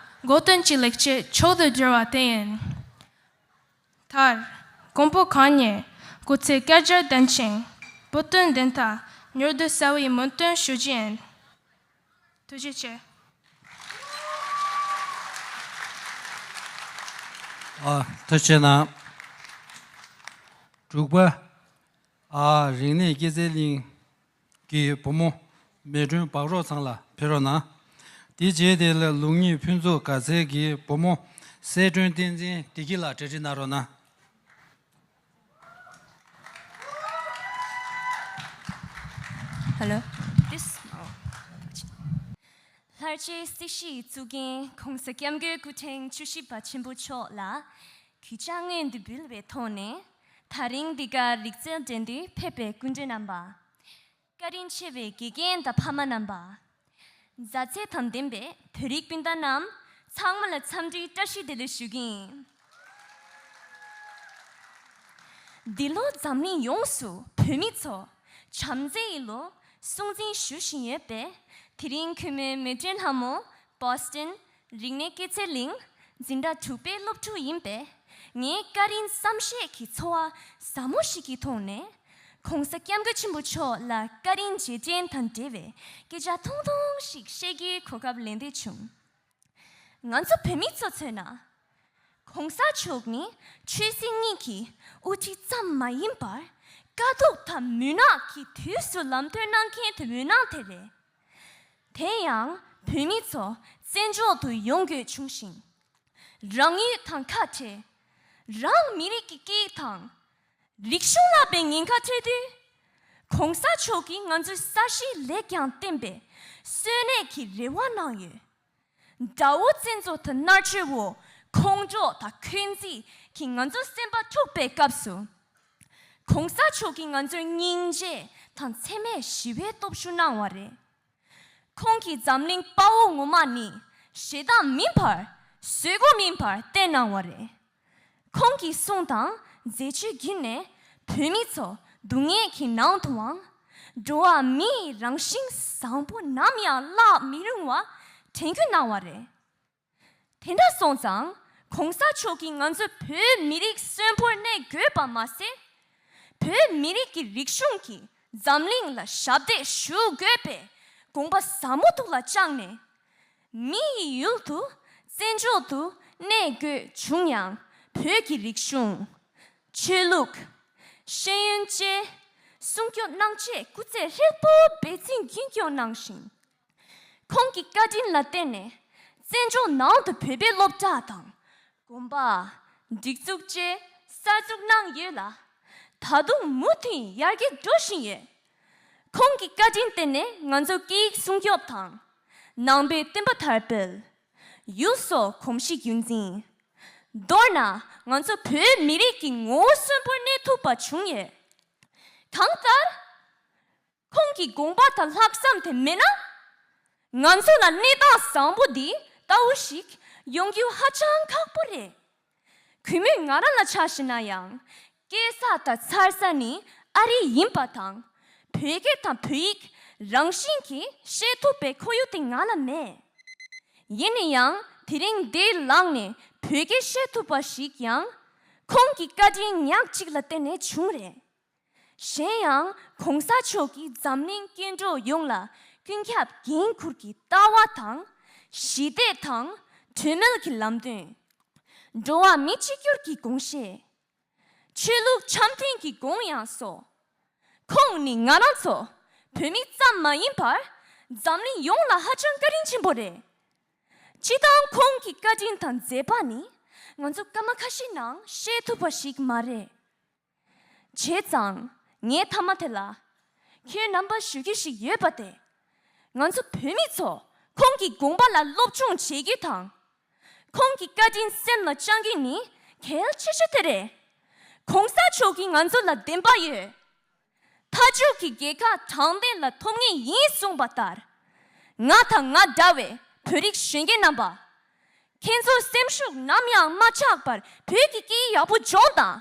གོ་སྟོན་གྱི་ལེགས་སྐྱེས་མཆོག་ཏུ་གྱུར་བ་དེ་ཡིན། མཐར། མགོན་པོ་གང་ཉིད་སྐུ་ཚེ་བསྐལ་བརྒྱར་བརྟན་ཅིང་བུ་སྟོན་བདེན་མཐའ་མྱུར་དུ་གསལ་བའི་སྨོན་འདུན་ཞུ་རྒྱུ་ཡིན། ཐུགས་རྗེ་ཆེ། ཨ། ཐུགས་རྗེ་གནང་། དྲུག་པ། ཨ། རིག་གནས་སྐྱེད་ཚལ་གླིང་གི་བུ་མོ་མེ་སྒྲོན་བག་རོག་ཚང་ལ་ཕེབས་རོགས་གནང་། དེ་རྗེས་དེ་ལ་ལུགས་གཉིས་ཕུན་ཚོགས་དགའ་ཚལ་གྱི་བུ་མོ་གསལ་སྒྲོན་བསྟན་འཛིན་བདེ་སྐྱིད་ལགས་གྲ་སྒྲིག་གནང་རོགས་གནང་། Hello. This. Oh. ལྷར་བཅས་སྲིད་ཞིའི་གཙུག་རྒྱན་༸གོང་ས་༸སྐྱབས་མགོན་སྐུ་ཕྲེང་བཅུ་བཞི་པ་ཆེན་པོ་མཆོག་ལ་གུས་ཕྱག་སྔོན་དུ་འབུལ་བའི་ཐོག་ནས། ད་རིང་འདི་གར་རིག་རྩལ་འགྲན་བསྡུར་ཕེབས་པའི་སྐུ་མགྲོན་རྣམ་པ། བཀའ་དྲིན་ཆེ་བའི་དགེ་རྒན་དང་ཕ་མ་རྣམ་པ། མཛའ་བརྩེ་དང་ལྡན་པའི་བོད་རིགས་སྤུན་ཟླ་རྣམས་ཚང་མ་ལ་འཚམས་འདྲིའི་བཀྲ་ཤིས་བདེ་ལེགས་ཞུ་གི་ཡིན། འདི་ལོ་འཛམ་གླིང་ཡོངས་སུ་བོད་མི་ཚོ་བྱམས་བརྩེའི་ལོ་སྲུང་བརྩི་ཞུ་བཞིན་ཡོད་པས། དེ་རིང་གུས་མོའི་མེ་སྒྲོན་ལྷ་མོ་བྷོ་སི་ཊོན་རིག་གནས་སྐྱེད་ཚལ་གླིང་འཛིན་གྲྭ་དྲུག་པའི་སློབ་ཕྲུག་ཡིན་པས། ངའི་བཀའ་དྲིན་བསམ་ཤེས་ཀྱི་ཚོར་བ་ཟབ་མོ་ཞིག་གི་ཐོག་ནས། ༸གོང་ས་༸སྐྱབས་མགོན་ཆེན་པོ་མཆོག་ལ་བཀའ་དྲིན་རྗེས་དྲན་དང་འབྲེལ་བའི་སྐད་ཆ་ཐུང་ཐུང་ཞིག་བཤད་རྒྱུའི་གོ་སྐབས་ལེན་འདོད་བྱུང་། ང་ཚོ་བོད་མི་ཚོ་མཚོན་ན། ༸གོང་ས་མཆོག་ནི་ཆོས་སྲིད་གཉིས་ཀྱི་དབུ་ཁྲིད་ཙམ་མ་ཡིན་པར། དཀའ་སྡུག་དང་མུན་ནག་གི་དུས་སུ་ལམ་སྟོན་གནང་མཁན་དེ་འོད་སྣང་དེ་རེད། དེ་ཡང་བོད་མི་ཚོ་བཙན་བྱོལ་དུ་ཡོང་དགོས་བྱུང་ཞིང་། རང་ཡུལ་དང་ཁ་བྲལ། རང་མི་རིགས་ཀྱི་སྐད་ཡིག་དང་རིག་གཞུང་ལ་དཔེ་ཉེན་ཁ་འཕྲད་དུས། ༸གོང་ས་མཆོག་གིས་ང་ཚོའི་ས་གཞི་ལས་ཀྱང་བརྟེན་པའི་གསོན་གནས་ཀྱི་རེ་བ་གནང་ཡོད། དགྲ་བོ་བཙན་འཛུལ་དང་མནར་གཅོད་འོག་ཁོང་ཁྲོ་དང་འཁོན་འཛིན་གྱིས་ང་ཚོའི་སེམས་པ་འཁྲུགས་པའི་སྐབས་སུ། ༸གོང་ས་མཆོག་གིས་ང་ཚོར་སྙིང་རྗེ་དང་འཚེ་མེད་ཞི་བའི་སྟོབས་ཤུགས་གནང་བ་རེད། ཁོང་གིས་འཛམ་གླིང་དཔའ་བོ་ངོ་མ་ནི་ཞེ་སྡང་མིན་པར་བཟོད་སྒོམ་ཡིན་པར་བསྟན་གནང་བ་རེད། ཁོང་གི་གསུང་དང་མཛད་སྤྱོད་བརྒྱུད་ནས་བོད་མི་ཚོ་སྡུག་བསྔལ་གྱི་ནང་དུའང་འགྲོ་བ་མིའི་རང་བཞིན་བཟང་པོ་ནམ་ཡང་བརླག་མི་རུང་བ་དྲན་སྐུལ་གནང་བ་རེད། དེ་འདྲ་སོང་ཙང་༸གོང་ས་མཆོག་གིས་ང་ཚོ་བོད་མི་རིགས་གསོན་པོར་གནས་དགོས་པ་མ་ཟད། བོད་མི་རིགས་ཀྱི་རིག་གཞུང་གིས་འཛམ་གླིང་ལ་ཞབས་འདེགས་ཞུ་དགོས་པའི་དགོངས་པ་ཟབ་མོ་ཐུགས་ལ་བཅངས་ནས། མི་ཡི་ཡུལ་དུ་བཙན་བྱོལ་དུ་གནས་དགོས་བྱུང་ཡང་། བོད་ཀྱི་རིག་གཞུང་། ཆོས་ལུགས། ཤེས་ཡོན་བཅས་སྲུང་སྐྱོབ་གནང་ཆེད་སྐུ་ཚེ་ཧྲིལ་པོ་འབད་བརྩོན་རྒྱུན་སྐྱོང་གནང་ཞིང་། ཁོང་གི་བཀའ་དྲིན་ལ་བརྟེན་ནས་བཙན་བྱོལ་ནང་དུ་བོད་པའི་སློབ་གྲྭ་དང་། དགོན་པ། སྒྲིག་འཛུགས་བཅས་གསར་འཛུགས་གནང་ཡོད་ལ། ད་དུང་མུ་མཐུད་ཡར་རྒྱས་འགྲོ་བཞིན་ཡོད། ཁོང་གི་བཀའ་དྲིན་བརྟེན་ནས་ང་ཚོ་སྐད་ཡིག་སྲུང་སྐྱོབ་དང་། ནང་པའི་བསྟན་པ་དར་སྤེལ། ཡུལ་སྲོལ་གོམས་གཤིས་རྒྱུན་འཛིན། མདོར་ན་ང་ཚོ་བོད་མི་རིགས་ཀྱི་ངོ་བོ་གསོན་པོར་གནས་ཐུབ་པ་བྱུང་ཡོད། གང་ལྟར། ཁོང་གི་དགོངས་པ་དང་ལྷག་བསམ་དེ་མེད་ན། ང་ཚོ་ལ་གནས་སྟངས་བཟང་པོ་འདི་ལྟ་བུ་ཞིག་ཡོང་རྒྱུ་ཧ་ཅང་ཁག་པོ་རེད། གུས་མོས་ང་རང་ལ་ཆ་བཞག་ན་ཡང་། སྐྱེས་ས་དང་འཚར་ས་ནི་ཨ་རི་ཡིན་པ་དང་། བོད་སྐད་དང་བོད་ཡིག་རང་བཞིན་གྱིས་བཤད་ཐུབ་པའི་ཁོར་ཡུག་དེ་ང་ལ་མེད། ཡིན་ན་ཡང་དེ་རིང་འདིར་ལངས་ནས་བོད་སྐད་བཤད་ཐུབ་པ་ཞིག་ཡང་། ཁོང་གི་བཀའ་དྲིན་ཉག་གཅིག་ལ་བརྟེན་ནས་བྱུང་རེད། གཞན་ཡང་༸གོང་ས་མཆོག་གིས་འཛམ་གླིང་སྐྱེ་འགྲོ་ཡོངས་ལ་ཀུན་ཁྱབ་འགན་འཁུར་གྱི་ལྟ་བ་དང་། ཞི་བདེ་དང་གྲོས་མོལ་གྱི་ལམ་སྟོན། འགྲོ་བ་མི་གཅིག་གྱུར་གྱི་དགོངས་བཞེད། ཆོས་ལུགས་འཆམ་མཐུན་གྱི་དགོངས་ཡངས་སོགས། ཁོང་ནི་ང་རང་ཚོ་བོད་མི་ཙམ་མ་ཡིན་པར། འཛམ་གླིང་ཡོངས་ལ་ཧ་ཅང་བཀའ་དྲིན་ཆེན་པོ་རེད། སྤྱིར་བཏང་ཁོང་གི་བཀའ་དྲིན་དང་མཛད་པ་ནི་ང་ཚོ་སྐར་མ་ཁ་ཤས་ནང་བཤད་ཐུབ་པ་ཞིག་མ་རེད། བྱས་ཙང་ངས་མཐའ་མ་དེ་ལ་ཁྱོད་རྣམ་པར་ཞུ་རྒྱུ་ཞིག་ཡོད་པ་སྟེ། ང་ཚོ་བོད་མི་ཚོ་ཁོང་གི་དགོངས་པ་ལ་སློབ་སྦྱོང་བྱེད་རྒྱུ་དང་། ཁོང་གི་བཀའ་དྲིན་སེམས་ལ་བཅངས་རྒྱུ་ནི་གལ་ཆེ་ཤོས་དེ་རེད། ༸གོང་ས་མཆོག་གིས་ང་ཚོ་ལ་བདེན་པ་ཡོད། མཐའ་མཇུག་གི་རྒྱལ་ཁ་དྲང་བདེན་ལ་ཐོབ་ངེས་ཡིན་གསུངས་པ་ལྟར། ང་དང་ང་འདྲ་བའི་བོད་རིགས་གཞོན་སྐྱེས་རྣམ་པ། ཁྱེད་ཚོའི་སེམས་ཤུགས་ནམ་ཡང་མ་ཆག་པར་བོད་ཀྱི་སྐད་ཡིག་ཡག་པོ་སྦྱོང་དང་།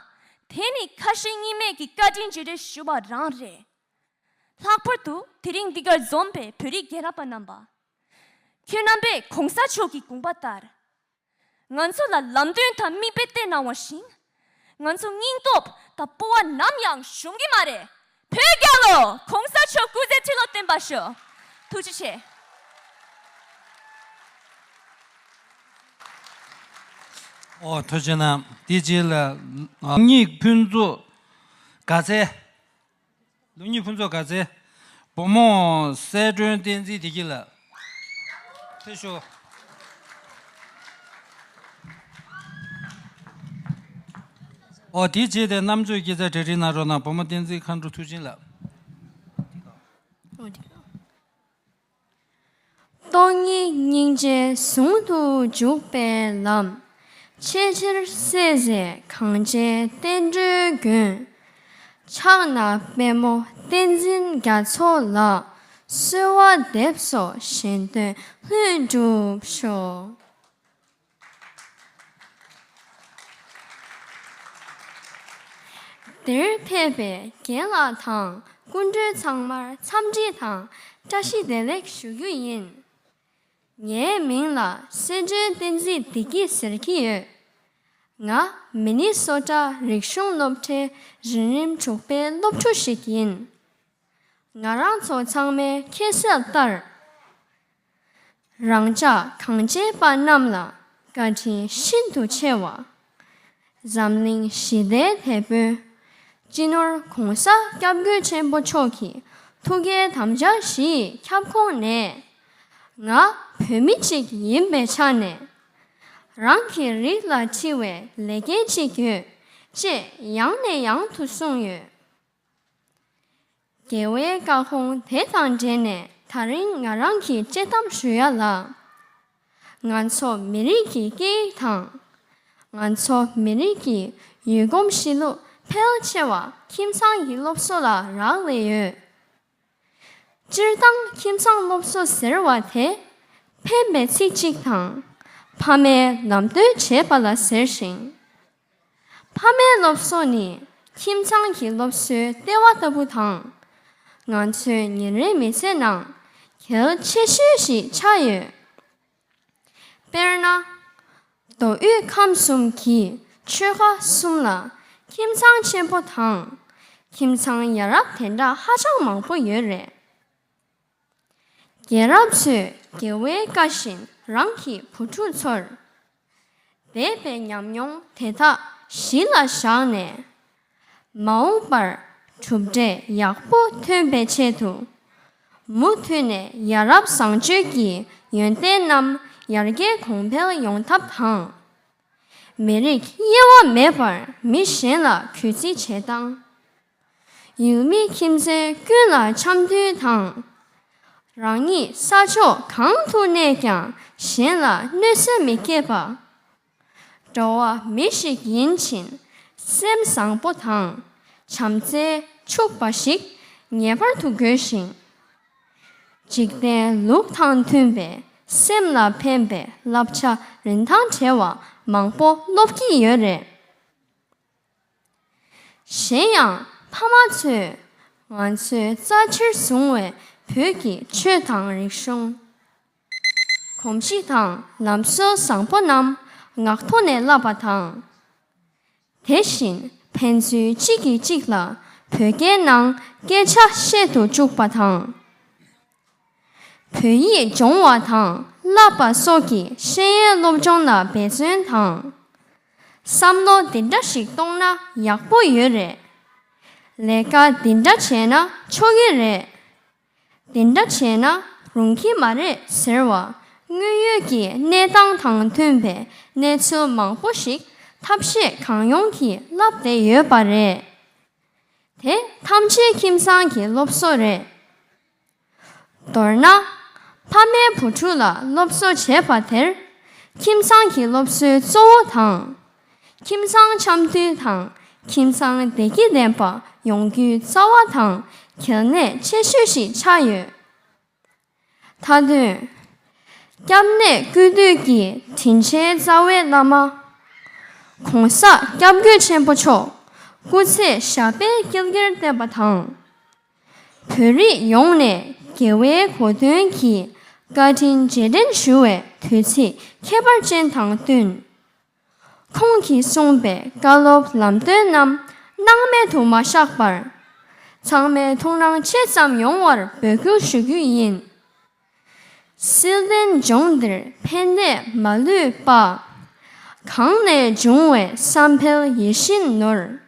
དེ་ནི་ཁ་ཞེ་གཉིས་མེད་ཀྱི་བཀའ་དྲིན་རྗེས་དྲན་ཞུ་བ་རང་རེད། ལྷག་པར་དུ་དེ་རིང་འདི་གར་འཛོམས་པའི་བོད་རིགས་རྒན་རབས་པ་རྣམ་པ། ཁྱོད་རྣམ་པས་གོང་ས་མཆོག་གི་དགོངས་པ་ལྟར། ང་ཚོ་ལ་ལམ་སྟོན་དང་མིག་དཔེ་བསྟན་གནང་བ་བཞིན། ང་ཚོ་སྙིང་སྟོབས་དང་སྤོབས་པ་ནམ་ཡང་ཞུམ་གྱི་མ་རེད། བོད་རྒྱལ་ལོ། གོང་ས་མཆོག་སྐུ་ཚེ་ཁྲི་ལོ་བརྟན་པར་ཤོག་ཐུགས་རྗེ་ཆེ། ཨོ་ཐུགས་རྗེ་གནང་། དེ་རྗེས་ལ་ལུགས་གཉིས་ཕུན་ཚོགས་དགའ་ཚལ། ལུགས་གཉིས་ཕུན་ཚོགས་དགའ་ཚལ། བུ་མོ་གསལ་སྒྲོན་བསྟན་འཛིན་བདེ་སྐྱིད་ལགས། ཕེབས་ཤོག་ཨོ་དེ་རྗེས་དེ་རྣམ་དཔྱོད་སྐྱེད་ཚལ་གྲ་སྒྲིག་གནང་རོགས་གནང་། བུ་མོ་བསྟན་འཛིན་མཁའ་འགྲོ་མཐུ་ཆེན་ལགས། སྟོང་ཉིད་སྙིང་རྗེ་ཟུང་དུ་འཇུག་པའི་ལམ། ཆེས་ཆེར་གསལ་མཛད་གངས་ཅན་བསྟན་འགྲོའི་མགོན། ཕྱག་ན་པདྨོ་བསྟན་འཛིན་རྒྱ་མཚོ་ལ། གསོལ་བ་འདེབས་སོ་གཞན་དོན་ལྷུན་གྲུབ་ཤོག་དེར་ཕེབས་པའི་རྒན་ལགས་དང་སྐུ་མགྲོན་ཚང་མར་འཚམས་འདྲི་དང་བཀྲ་ཤིས་བདེ་ལེགས་ཞུ་རྒྱུ་ཡིན། ངའི་མིང་ལ་གསལ་སྒྲོན་བསྟན་འཛིན་བདེ་སྐྱིད་ཟེར་གྱི་ཡོད། ང་མི་ནི་སོ་ཊ་རིག་གཞུང་སློབ་གྲྭའི་འབྲིང་རིམ་དྲུག་པའི་སློབ་ཕྲུག་ཞིག་ཡིན། ང་རང་ཚོ་ཚང་མས་མཁྱེན་གསལ་ལྟར། རང་ཅག་གངས་ཅན་པ་རྣམས་ལ་བཀའ་དྲིན་ཤིན་ཏུ་ཆེ་བ། འཛམ་གླིང་ཞི་བདེའི་དེད་དཔོན། སྤྱི་ནོར་༸གོང་ས་༸སྐྱབས་མགོན་ཆེན་པོ་མཆོག་གི་ཐུགས་འགན་དམ་བཅའ་བཞིའི་ཁྱབ་ཁོངས་ནས། ང་བོད་མི་གཅིག་ཡིན་པའི་ཆ་ནས། རང་གི་རིགས་ལ་འཁྲི་བའི་ལས་འགན་གཅིག་ཡོད། ཅེས་ཡང་ནས་ཡང་དུ་གསུངས་ཡོད། རྒྱལ་བའི་བཀའ་དགོངས་དེ་དང་འབྲེལ་ནས་ད་རིང་ང་རང་གིས་དཔྱད་གཏམ་ཞུ་ཡ་ལ། ང་ཚོ་མི་རིགས་ཀྱི་སྐད་ཡིག་དང་། ང་ཚོ་མི་རིགས་ཀྱི་ཡུལ་གོམས་གཤིས་ལུགས་ཕལ་ཆེ་བ་ཁྱིམ་ཚང་གི་སློབ་གསོ་ལ་རག་ལས་ཡོད། སྤྱིར་བཏང་ཁྱིམ་ཚང་སློབ་གསོ་ཟེར་བ་དེ་ཕན་པའི་ཚིག་གཅིག་དང་། ཕ་མའི་ལམ་སྟོན་བྱེད་པ་ལ་ཟེར་ཞིང་། ཕ་མའི་སློབ་གསོ་ནི་ཁྱིམ་ཚང་གི་སློབ་གསོའི་ལྟེ་བ་ལྟ་བུ་དང་། ང་ཚོའི་ཉིན་རེའི་མི་ཚེ་ནང་གལ་ཆེ་ཤོས་ཤིག་ཆགས་ཡོད། དཔེར་ན། མདོ་དབུས་ཁམས་གསུམ་གྱི་ཆོལ་ཁ་གསུམ་ལ་ཁྱིམ་ཚང་ཆེན་པོ་དང་། ཁྱིམ་ཚང་ཡ་རབས་དེ་འདྲ་ཧ་ཅང་མང་པོ་ཡོད་རེད། རྒན་རབས་ཚོས་རྒྱལ་བའི་བཀའ་བཞིན་རང་གི་བུ་ཕྲུག་ཚོར། འདས་པའི་ཉམས་མྱོང་དེ་དག་གཞི་ལ་བཞག་ནས། མ་འོངས་པར་གྲུབ་འབྲས་ཡག་པོ་ཐོན་པའི་ཆེད་དུ། མུ་མཐུད་ནས་ཡ་རབས་བཟང་སྤྱོད་ཀྱི་ཡོན་ཏན་རྣམས་ཡར་རྒྱས་གོང་འཕེལ་ཡོང་ཐབས་དང་། མི་རིགས་དབྱེ་བ་མེད་པར་མི་གཞན་ལ་གུས་བརྩི་བྱེད་སྟངས། ཡུལ་མི་ཁྱིམ་མཚེས་ཀུན་ལ་འཆམ་མཐུན་དང་། རང་ཉིད་ས་ཕྱོགས་གང་དུ་གནས་ཀྱང་གཞན་ལ་གནོད་འཚེ་མི་བསྐྱེད་པ། འགྲོ་བ་མི་ཞིག་ཡིན་ཕྱིན་སེམས་བཟང་པོ་དང་བྱམས་བརྩེས་ཕྱུག་པ་ཞིག་ངེས་པར་དུ་དགོས་ཤིང་། འཇིག་རྟེན་ལུགས་དང་མཐུན་པའི་སེམས་ལ་ཕན་པའི་བསླབ་བྱ་རིན་ཐང་བྲལ་བ་མང་པོ་སློབ་ཀྱི་ཡོད་རེད། གཞན་ཡང་ཕ་མ་ཚོས་ང་ཚོའི་རྩ་ཆེར་བཟུང་བའི་བོད་ཀྱི་ཆོས་དང་རིག་གཞུང་། གོམས་གཤིས་དང་ལམ་སྲོལ་བཟང་པོ་རྣམས་ངག་ཐོག་ནས་བསླབ་པ་དང་། དེ་བཞིན་ཕན་ཚུན་གཅིག་གིས་གཅིག་ལ་བོད་སྐད་ནང་སྐད་ཆ་བཤད་དུ་བཅུག་པ་དང་། བོད་ཡིག་སྦྱོང་བ་དང་བསླབ་པ་སོགས་ཀྱི་ཤེས་ཡོན་སློབ་སྦྱོང་ལ་འབད་བརྩོན་དང་། བསམ་བློ་འདི་འདྲ་ཞིག་གཏོང་ན་ཡག་པོ་ཡོད་རེད། ལས་ཀ་འདི་འདྲ་བྱས་ན་ཆོག་གི་རེད། འདི་འདྲ་བྱས་ན་རུང་གི་མ་རེད་ཟེར་བ། དངོས་ཡོད་ཀྱི་གནས་སྟངས་དང་མཐུན་པའི་གནས་ཚུལ་མང་པོ་ཞིག་ཐབས་ཤེས་གང་ཡོང་གིས་བསླབས་བསྡད་ཡོད་པ་རེད། དེ་ཐམས་ཅད་ཁྱིམ་ཚང་གི་སློབ་གསོ་རེད། མདོར་ན། ཕ་མའི་བུ་ཕྲུག་ལ་སློབ་གསོ་བྱེད་པ་དེར། ཁྱིམ་ཚང་གི་སློབ་གསོའི་གཙོ་བོ་དང་། ཁྱིམ་ཚང་འཆམ་མཐུན་དང་ཁྱིམ་ཚང་བདེ་སྐྱིད་ལྡན་པ་ཡོང་རྒྱུའི་རྩ་བ་དང་གལ་གནད་ཆེ་ཤོས་ཤིག་ཆགས་ཡོད། མཐའ་དོན། སྐྱབས་གནས་སྐུ་དུས་ཀྱི་དྲིན་ཆེན་རྩ་བའི་བླ་མ། ༸གོང་ས་༸སྐྱབས་མགོན་ཆེན་པོ་མཆོག་ སྐུ་ཚེ་ཞབས་པད་བསྐལ་བརྒྱར་བརྟན་པ་དང་། བོད་རིགས་ཡོངས་ནས་དགེ་བའི་གོ་སྟོན་གྱི་བཀའ་དྲིན་རྗེས་དྲན་ཞུ་བའི་དུས་ཚིགས་ཁྱད་པར་ཅན་དང་བསྟུན། ཁོང་གིས་གསུངས་པའི་བཀའ་སློབ་ལམ་སྟོན་རྣམས་སྣང་མེད་དུ་མ་བཞག་པར། ཚང་མས་ཐུགས་སྣང་ཆེ་ཙམ་ཡོང་བར་འབོད་སྐུལ་ཞུ་རྒྱུ་ཡིན། བསིལ་ལྡན་ལྗོངས་འདིར་ཕན་བདེས་མ་ལུས་པ། གངས་ནས་འབྱུང་བའི་བསམ་འཕེལ་ཡིད་བཞིན་ནོར།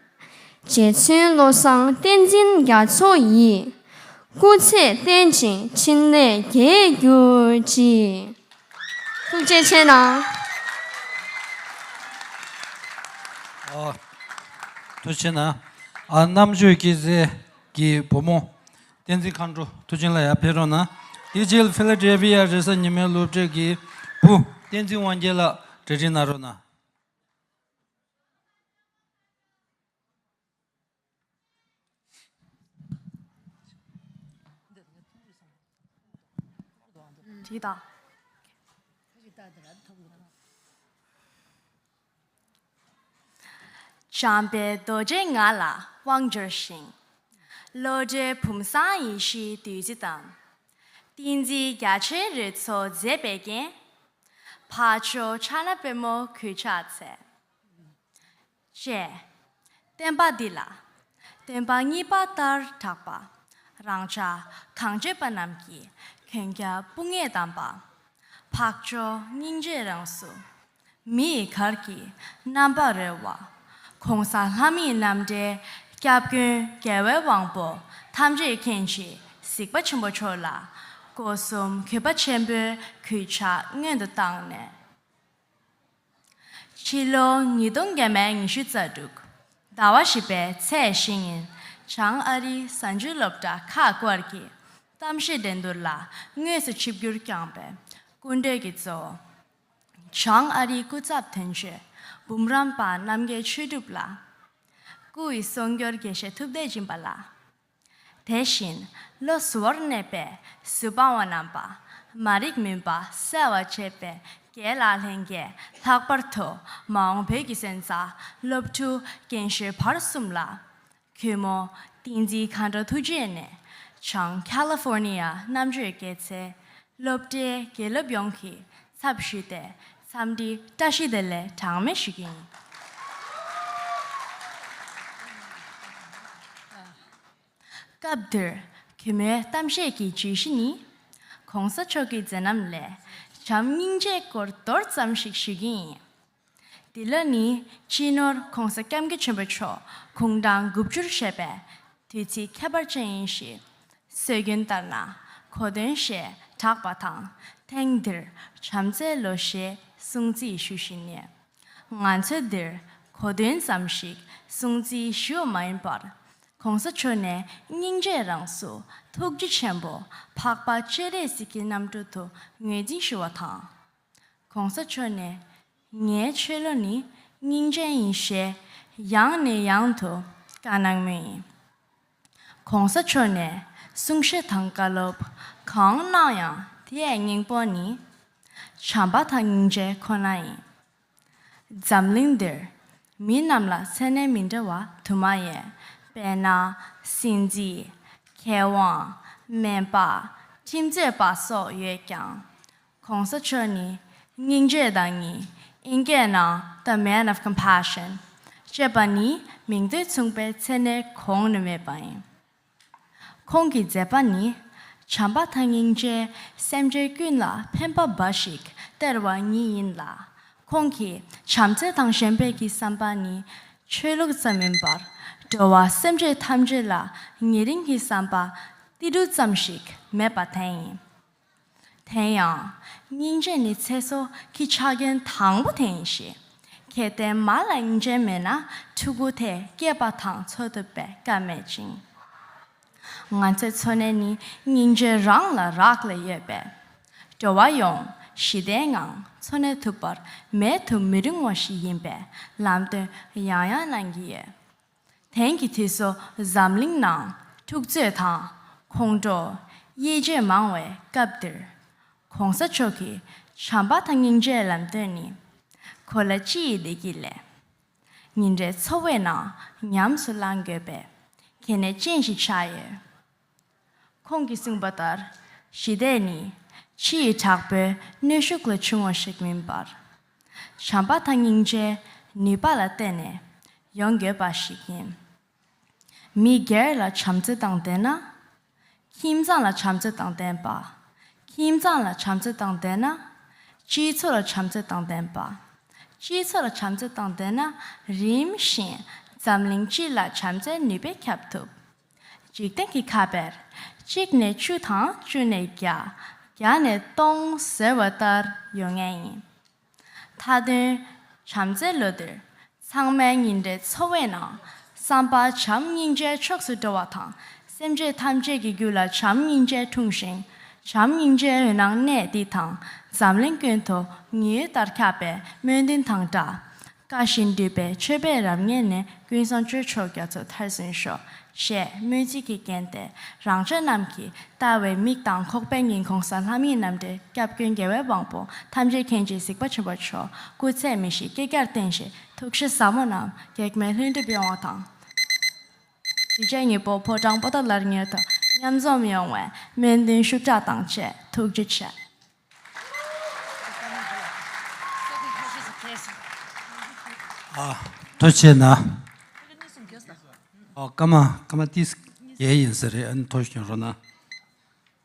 རྗེ་བཙུན་བློ་བཟང་བསྟན་འཛིན་རྒྱ་མཚོ་ཡི། སྐུ་ཚེ་བརྟན་ཅིང་འཕྲིན་ལས་རྒྱས་གྱུར་ཅིག་ཐུགས་རྗེ་ཆེ་གནང་། ཨ། ཐུགས་རྗེ་གནང་། ཨ། རྣམ་དཔྱོད་སྐྱེད་ཚལ་གྱི་བུ་མོ་བསྟན་འཛིན་མཁའ་འགྲོ་མཐུ་ཆེན་ལགས་ཡར་ཕེབས་རོགས་གནང་། དེའི་རྗེས་ལ་ཕི་ལ་ཌེལ་ཕི་ཡ་རེས་གཟའ་ཉི་མའི་སློབ་གྲྭའི་གི་བུ་བསྟན་འཛིན་དབང་རྒྱལ་ལགས་གྲ་སྒྲིག་གནང་རོགས་གནང་། ཅིག་དང་། བྱམས་པའི་རྡོ་རྗེས་ང་ལ་དབང་བསྒྱུར་ཞིང་། བློ་གྲོས་བུམ་བཟང་ཡེ་ཤེས་བདུད་རྩི་དང་། ཏིང་འཛིན་རྒྱ་ཆེན་རིགས་ཚོགས་མཛད་པའི་རྐྱེན། འཕགས་མཆོག་ཕྱག་ན་པདྨོ་གུས་ཕྱག་འཚལ། ཅེས། བསྟན་པ་འདི་ལ། སྟོན་པ་གཉིས་པ་ལྟར་གྲགས་པ། རང་ཅག་གངས་ཅན་པ་རྣམས་ཀྱི་མཁྱེན་རྒྱ་སྤུངས་ངེས་དམ་པ། འཕགས་མཆོག་སྙིང་རྗེའི་རང་གཟུགས། མི་ཡི་གར་གྱི་རྣམ་པར་རོལ་བ། གོང་ས་ལྷ་མིའི་རྣམ་འདྲེན་སྐྱབས་མགོན་རྒྱལ་བའི་དབང་པོ་ཐམས་ཅད་མཁྱེན་ཅིང་གཟིགས་པ་ཆེན་པོ་མཆོག་ལ་སྒོ་གསུམ་གུས་པ་ཆེན་པོས་གུས་ཕྱག་སྔོན་དུ་བཏང་ནས། ཕྱི་ལོ་ཉིས་སྟོང་བརྒྱ་མེད་ཉི་ཤུ་རྩ་དྲུག་ཟླ་བ་བཞི་པའི་ཚེས་བཞི་ཉིན་བྱང་ཨ་རིའི་གཟའ་མཇུག་སློབ་གྲྭ་ཁག་བར་གྱི་གཏམ་བཤད་འགྲན་བསྡུར་ལ་དངོས་སུ་ཆིབས་བསྒྱུར་བསྐྱངས་པའི་སྐུ་མགྲོན་གྱི་གཙོ་བོ། བྱང་ཨ་རིའི་སྐུ་ཚབ་དོན་གཅོད་འབུམ་རམས་པ་རྣམ་རྒྱལ་ཆོས་གྲུབ་ལགས། སྐུ་ཡི་གསུང་སྒྱུར་དགེ་བཤེས་ཐུབ་བསྟན་སྦྱིན་པ་ལགས། དེ་བཞིན་བློ་གཟུ་བོར་གནས་པའི་གཟུ་དཔང་བ་རྣམ་པ། མ་རིག་མུན་པ་སེལ་བར་བྱེད་པའི་རྒན་ལགས་ལྷན་རྒྱས། ལྷག་པར་དུ་མ་འོངས་བོད་ཀྱི་སོན་རྩ་སློབ་ཕྲུག་རྒན་གཞོན་བར་གསུམ་ལ། གུས་མོ་བསྟན་འཛིན་མཁའ་འགྲོ་ཐུགས་རྗེ་ནས་བྱང་ཁ་ལི་ཧྥོར་ནི་ཡ་རྣམ་དཔྱོད་སྐྱེད་ཚལ་སློབ་གྲྭའི་དགེ་སློབ་ཡོངས་ཀྱི་ཚབ་ཞུས་ཏེ་འཚམས་འདྲིའི་བཀྲ་ཤིས་བདེ་ལེགས་གྲངས་མེད་ཞུ་གི་ཡིན། སྐབས་འདིར་གུས་མོའི་གཏམ་བཤད་ཀྱི་བརྗོད་གཞི་ནི། གོང་ས་མཆོག་གི་མཛད་རྣམ་ལས་བྱམས་སྙིང་རྗེའི་སྐོར་མདོར་ཙམ་ཞིག་ཞུ་གི་ཡིན། འདི་ལོ་ནི་སྤྱི་ནོར་གོང་ས་སྐྱབས་མགོན་ཆེན་པོ་མཆོག་དགུང་གྲངས་དགུ་བཅུར་བཞེས་པའི་དུས་ཚིགས་ཁྱད་པར་ཅན་ཡིན་ཞིང་། སྲོལ་རྒྱུན་ལྟར་ན་གོ་སྟོན་ཞེས་གྲགས་པ་དང་ཐེངས་འདིར་བྱམས་བརྩེའི་ལོ་ཞེས་སྲུང་བརྩི་ཞུ་བཞིན་ཡོད། ང་ཚོས་འདིར་གོ་སྟོན་ཙམ་ཞིག་སྲུང་བརྩི་ཞུ་བ་མ་ཡིན་པར། གོང་ས་མཆོག་ནས་སྙིང་རྗེའི་རང་གཟུགས་ཐུགས་རྗེ་ཆེན་པོ་འཕགས་པ་སྤྱན་རས་གཟིགས་ཀྱི་རྣམ་སྤྲུལ་དུ་ངོས་འཛིན་ཞུ་བ་དང་། གོང་ས་མཆོག་ནས་ངའི་ཆོས་ལུགས་ནི་སྙིང་རྗེ་ཡིན་ཞེས་ཡང་ནས་ཡང་དུ་བཀའ་གནང་མུས་ཡིན། གོང་ས་མཆོག་ནས་གསུང་བཤད་དང་བཀའ་སློབ་གང་གནང་ཡང་དེའི་སྙིང་པོ་ནི་བྱམས་པ་དང་སྙིང་རྗེ་ཁོ་ན་ཡིན། འཛམ་གླིང་འདིར་མི་རྣམས་ལ་མཚན་གནས་མི་འདྲ་བ་དུ་མ་ཡོད། དཔེར་ན་སྲིད་འཛིན། མཁས་དབང་། སྨན་པ། ཁྲིམས་རྩོད་པ་སོགས་ཡོད་ཀྱང་། གོང་ས་མཆོག་ནི་སྙིང་རྗེའི་བདག་ཉིད། ཨིན་སྐད་ནང་The Man of Compassion ཅེས་པ་ནི་མིང་དོན་མཚུངས་པའི་མཚན་གནས་གོང་ནས་མེད་པ་ཡིན། ཁོང་གི་མཛད་པ་ནི་བྱམས་པ་དང་སྙིང་རྗེས་སེམས་ཅན་ཀུན་ལ་ཕན་པ་འབའ་ཞིག་སྟེར་བ་ཉིད་ཡིན་ལ། ཁོང་གིས་བྱམས་བརྩེ་དང་གཞན་ཕན་གྱི་བསམ་པ་ནི་ཆོས་ལུགས་ཙམ་མིན་པར་འགྲོ་བ་སེམས་ཅན་ཐམས་ཅད་ལ་ཉེ་རིང་གི་བསམ་པ་ཏིལ་འབྲུ་ཙམ་ཞིག་མེད་པ་དེ་ཡིན། དེ་ཡང་སྙིང་རྗེ་ནི་ཚེ་སྲོག་གི་ཆ་རྐྱེན་དང་པོ་དེ་ཡིན་ཞིང་། གལ་ཏེ་མ་ལ་སྙིང་རྗེ་མེད་ན་ཕྲུ་གུ་དེ་སྐྱེས་པ་དང་འཚོ་ཐུབ་པའི་སྐབས་མེད་ཅིང་། ང་ཚོའི་འཚོ་གནས་ནི་སྙིང་རྗེ་རང་ལ་རག་ལས་ཡོད་པས། འགྲོ་བ་ཡོངས་ཞི་བདེའི་ངང་འཚོ་གནས་ཐུབ་པར་མེད་དུ་མི་རུང་བ་ཞིག་ཡིན་པས་ལམ་སྟོན་ཡང་ཡང་གནང་གི་ཡོད། དེང་གི་དུས་སུ་འཛམ་གླིང་ནང་འཁྲུག་རྩོད་དང་ཁོང་ཁྲོ། དབྱེ་འབྱེད་མང་བའི་སྐབས་འདིར། གོང་ས་མཆོག་གི་བྱམས་པ་དང་སྙིང་རྗེའི་ལམ་སྟོན་ནི། གོ་ལ་སྤྱི་ཡི་བདེ་སྐྱིད་ལས། ཉིན་རེའི་འཚོ་བའི་ནང་ཉམས་སུ་བླང་དགོས་པའི་གལ་གནད་ཅན་ཞིག་ཆགས་ཡོད། ཁོང་གིས་གསུངས་པ་ལྟར། ཞི་བདེ་ནི་ཕྱི་ཡི་དྲག་པོའི་གནོན་ཤུགས་ལས་བྱུང་བ་ཞིག་མིན་པར། བྱམས་པ་དང་སྙིང་རྗེའི་ནུས་པ་ལ་བརྟེན་ནས་ཡོང་དགོས་པ་ཞིག་ཡིན། མི་སྒེར་ལ་བྱམས་བརྩེ་དང་ལྡན་ན། ཁྱིམ་ཚང་ལ་བྱམས་བརྩེ་དང་ལྡན་པ། ཁྱིམ་ཚང་ལ་བྱམས་བརྩེ་དང་ལྡན་ན། སྤྱི་ཚོགས་ལ་བྱམས་བརྩེ་དང་ལྡན་པ། སྤྱི་ཚོགས་ལ་བྱམས་བརྩེ་དང་ལྡན་ན། རིམ་བཞིན་འཛམ་གླིང་སྤྱི་ལ་བྱམས་བརྩེའི་ནུས་པས་ཁྱབ་ཐུབ། འཇིག་རྟེན་གྱི་ཁ་དཔེར། གཅིག་ནས་བཅུ་དང་བཅུ་ནས་བརྒྱ། བརྒྱ་ནས་སྟོང་ཟེར་བ་ལྟར་ཡོང་ངེས་ཡིན། མཐའ་དོན། བྱམས་བརྩེའི་ལོ་ཟླར། ཚང་མའི་ཉིན་རེའི་འཚོ་བའི་ནང་། བསམ་པ་བྱམས་སྙིང་རྗེའི་ཕྱོགས་སུ་འགྲོ་བ་དང་། སེམས་ཅན་ཐམས་ཅད་ཀྱི་རྒྱུད་ལ་བྱམས་སྙིང་རྗེ་འཁྲུངས་ཤིང་། བྱམས་སྙིང་རྗེའི་འོད་སྣང་གནས་འདི་དང་། འཛམ་གླིང་ཀུན་ཏུ་ངེས་ལྟར་ཁྱབ་པའི་སྨོན་འདུན་དང་སྦྲགས། བཀའ་བཞིན་སྒྲུབ་པའི་མཆོད་པས་རབ་མཉེས་ནས། ཀུན་བཟང་སྤྱོད་མཆོག་རྒྱ་མཚོ་མཐར་སོན་ཤོག་ཅེས་སྨོན་ཚིག་གིས་བརྒྱན་ཏེ། རང་ཅག་རྣམས་ཀྱིས་ལྟ་བའི་མིག་དང་ཁོག་པའི་སྙིང་། ༸གོང་ས་ལྷ་མིའི་རྣམ་འདྲེན་སྐྱབས་མགོན་རྒྱལ་བའི་དབང་པོ་ཐམས་ཅད་མཁྱེན་ཅིང་གཟིགས་པ་ཆེན་པོ་མཆོག་སྐུ་ཚེ་མི་ཤིགས་བསྐལ་བརྒྱར་བརྟན་ཅིང་ཐུགས་རྗེ་ཟབ་མོ་རྣམས་གེགས་མེད་ལྷུན་གྲུབ་ཡོང་བ་དང་། གཞིས་བྱེས་གཉིས་པོ་ཕོ་བྲང་པོ་ཏཱ་ལར་མྱུར་དུ་མཉམ་འཛོམས་ཡོང་བའི་སྨོན་འདུན་ཤུགས་དྲག་དང་བཅས་ཐུགས་རྗེ་ཆེ། ཨ། ཐུགས་རྗེ་གནང་། ཨོ། སྐར་མ་སྐར་མ་ཏིས་རྒྱལ་ཡིན་ས་རེད། ཨ་ནི་ཐུགས་རྗེ་གནང་རོགས་གནང་།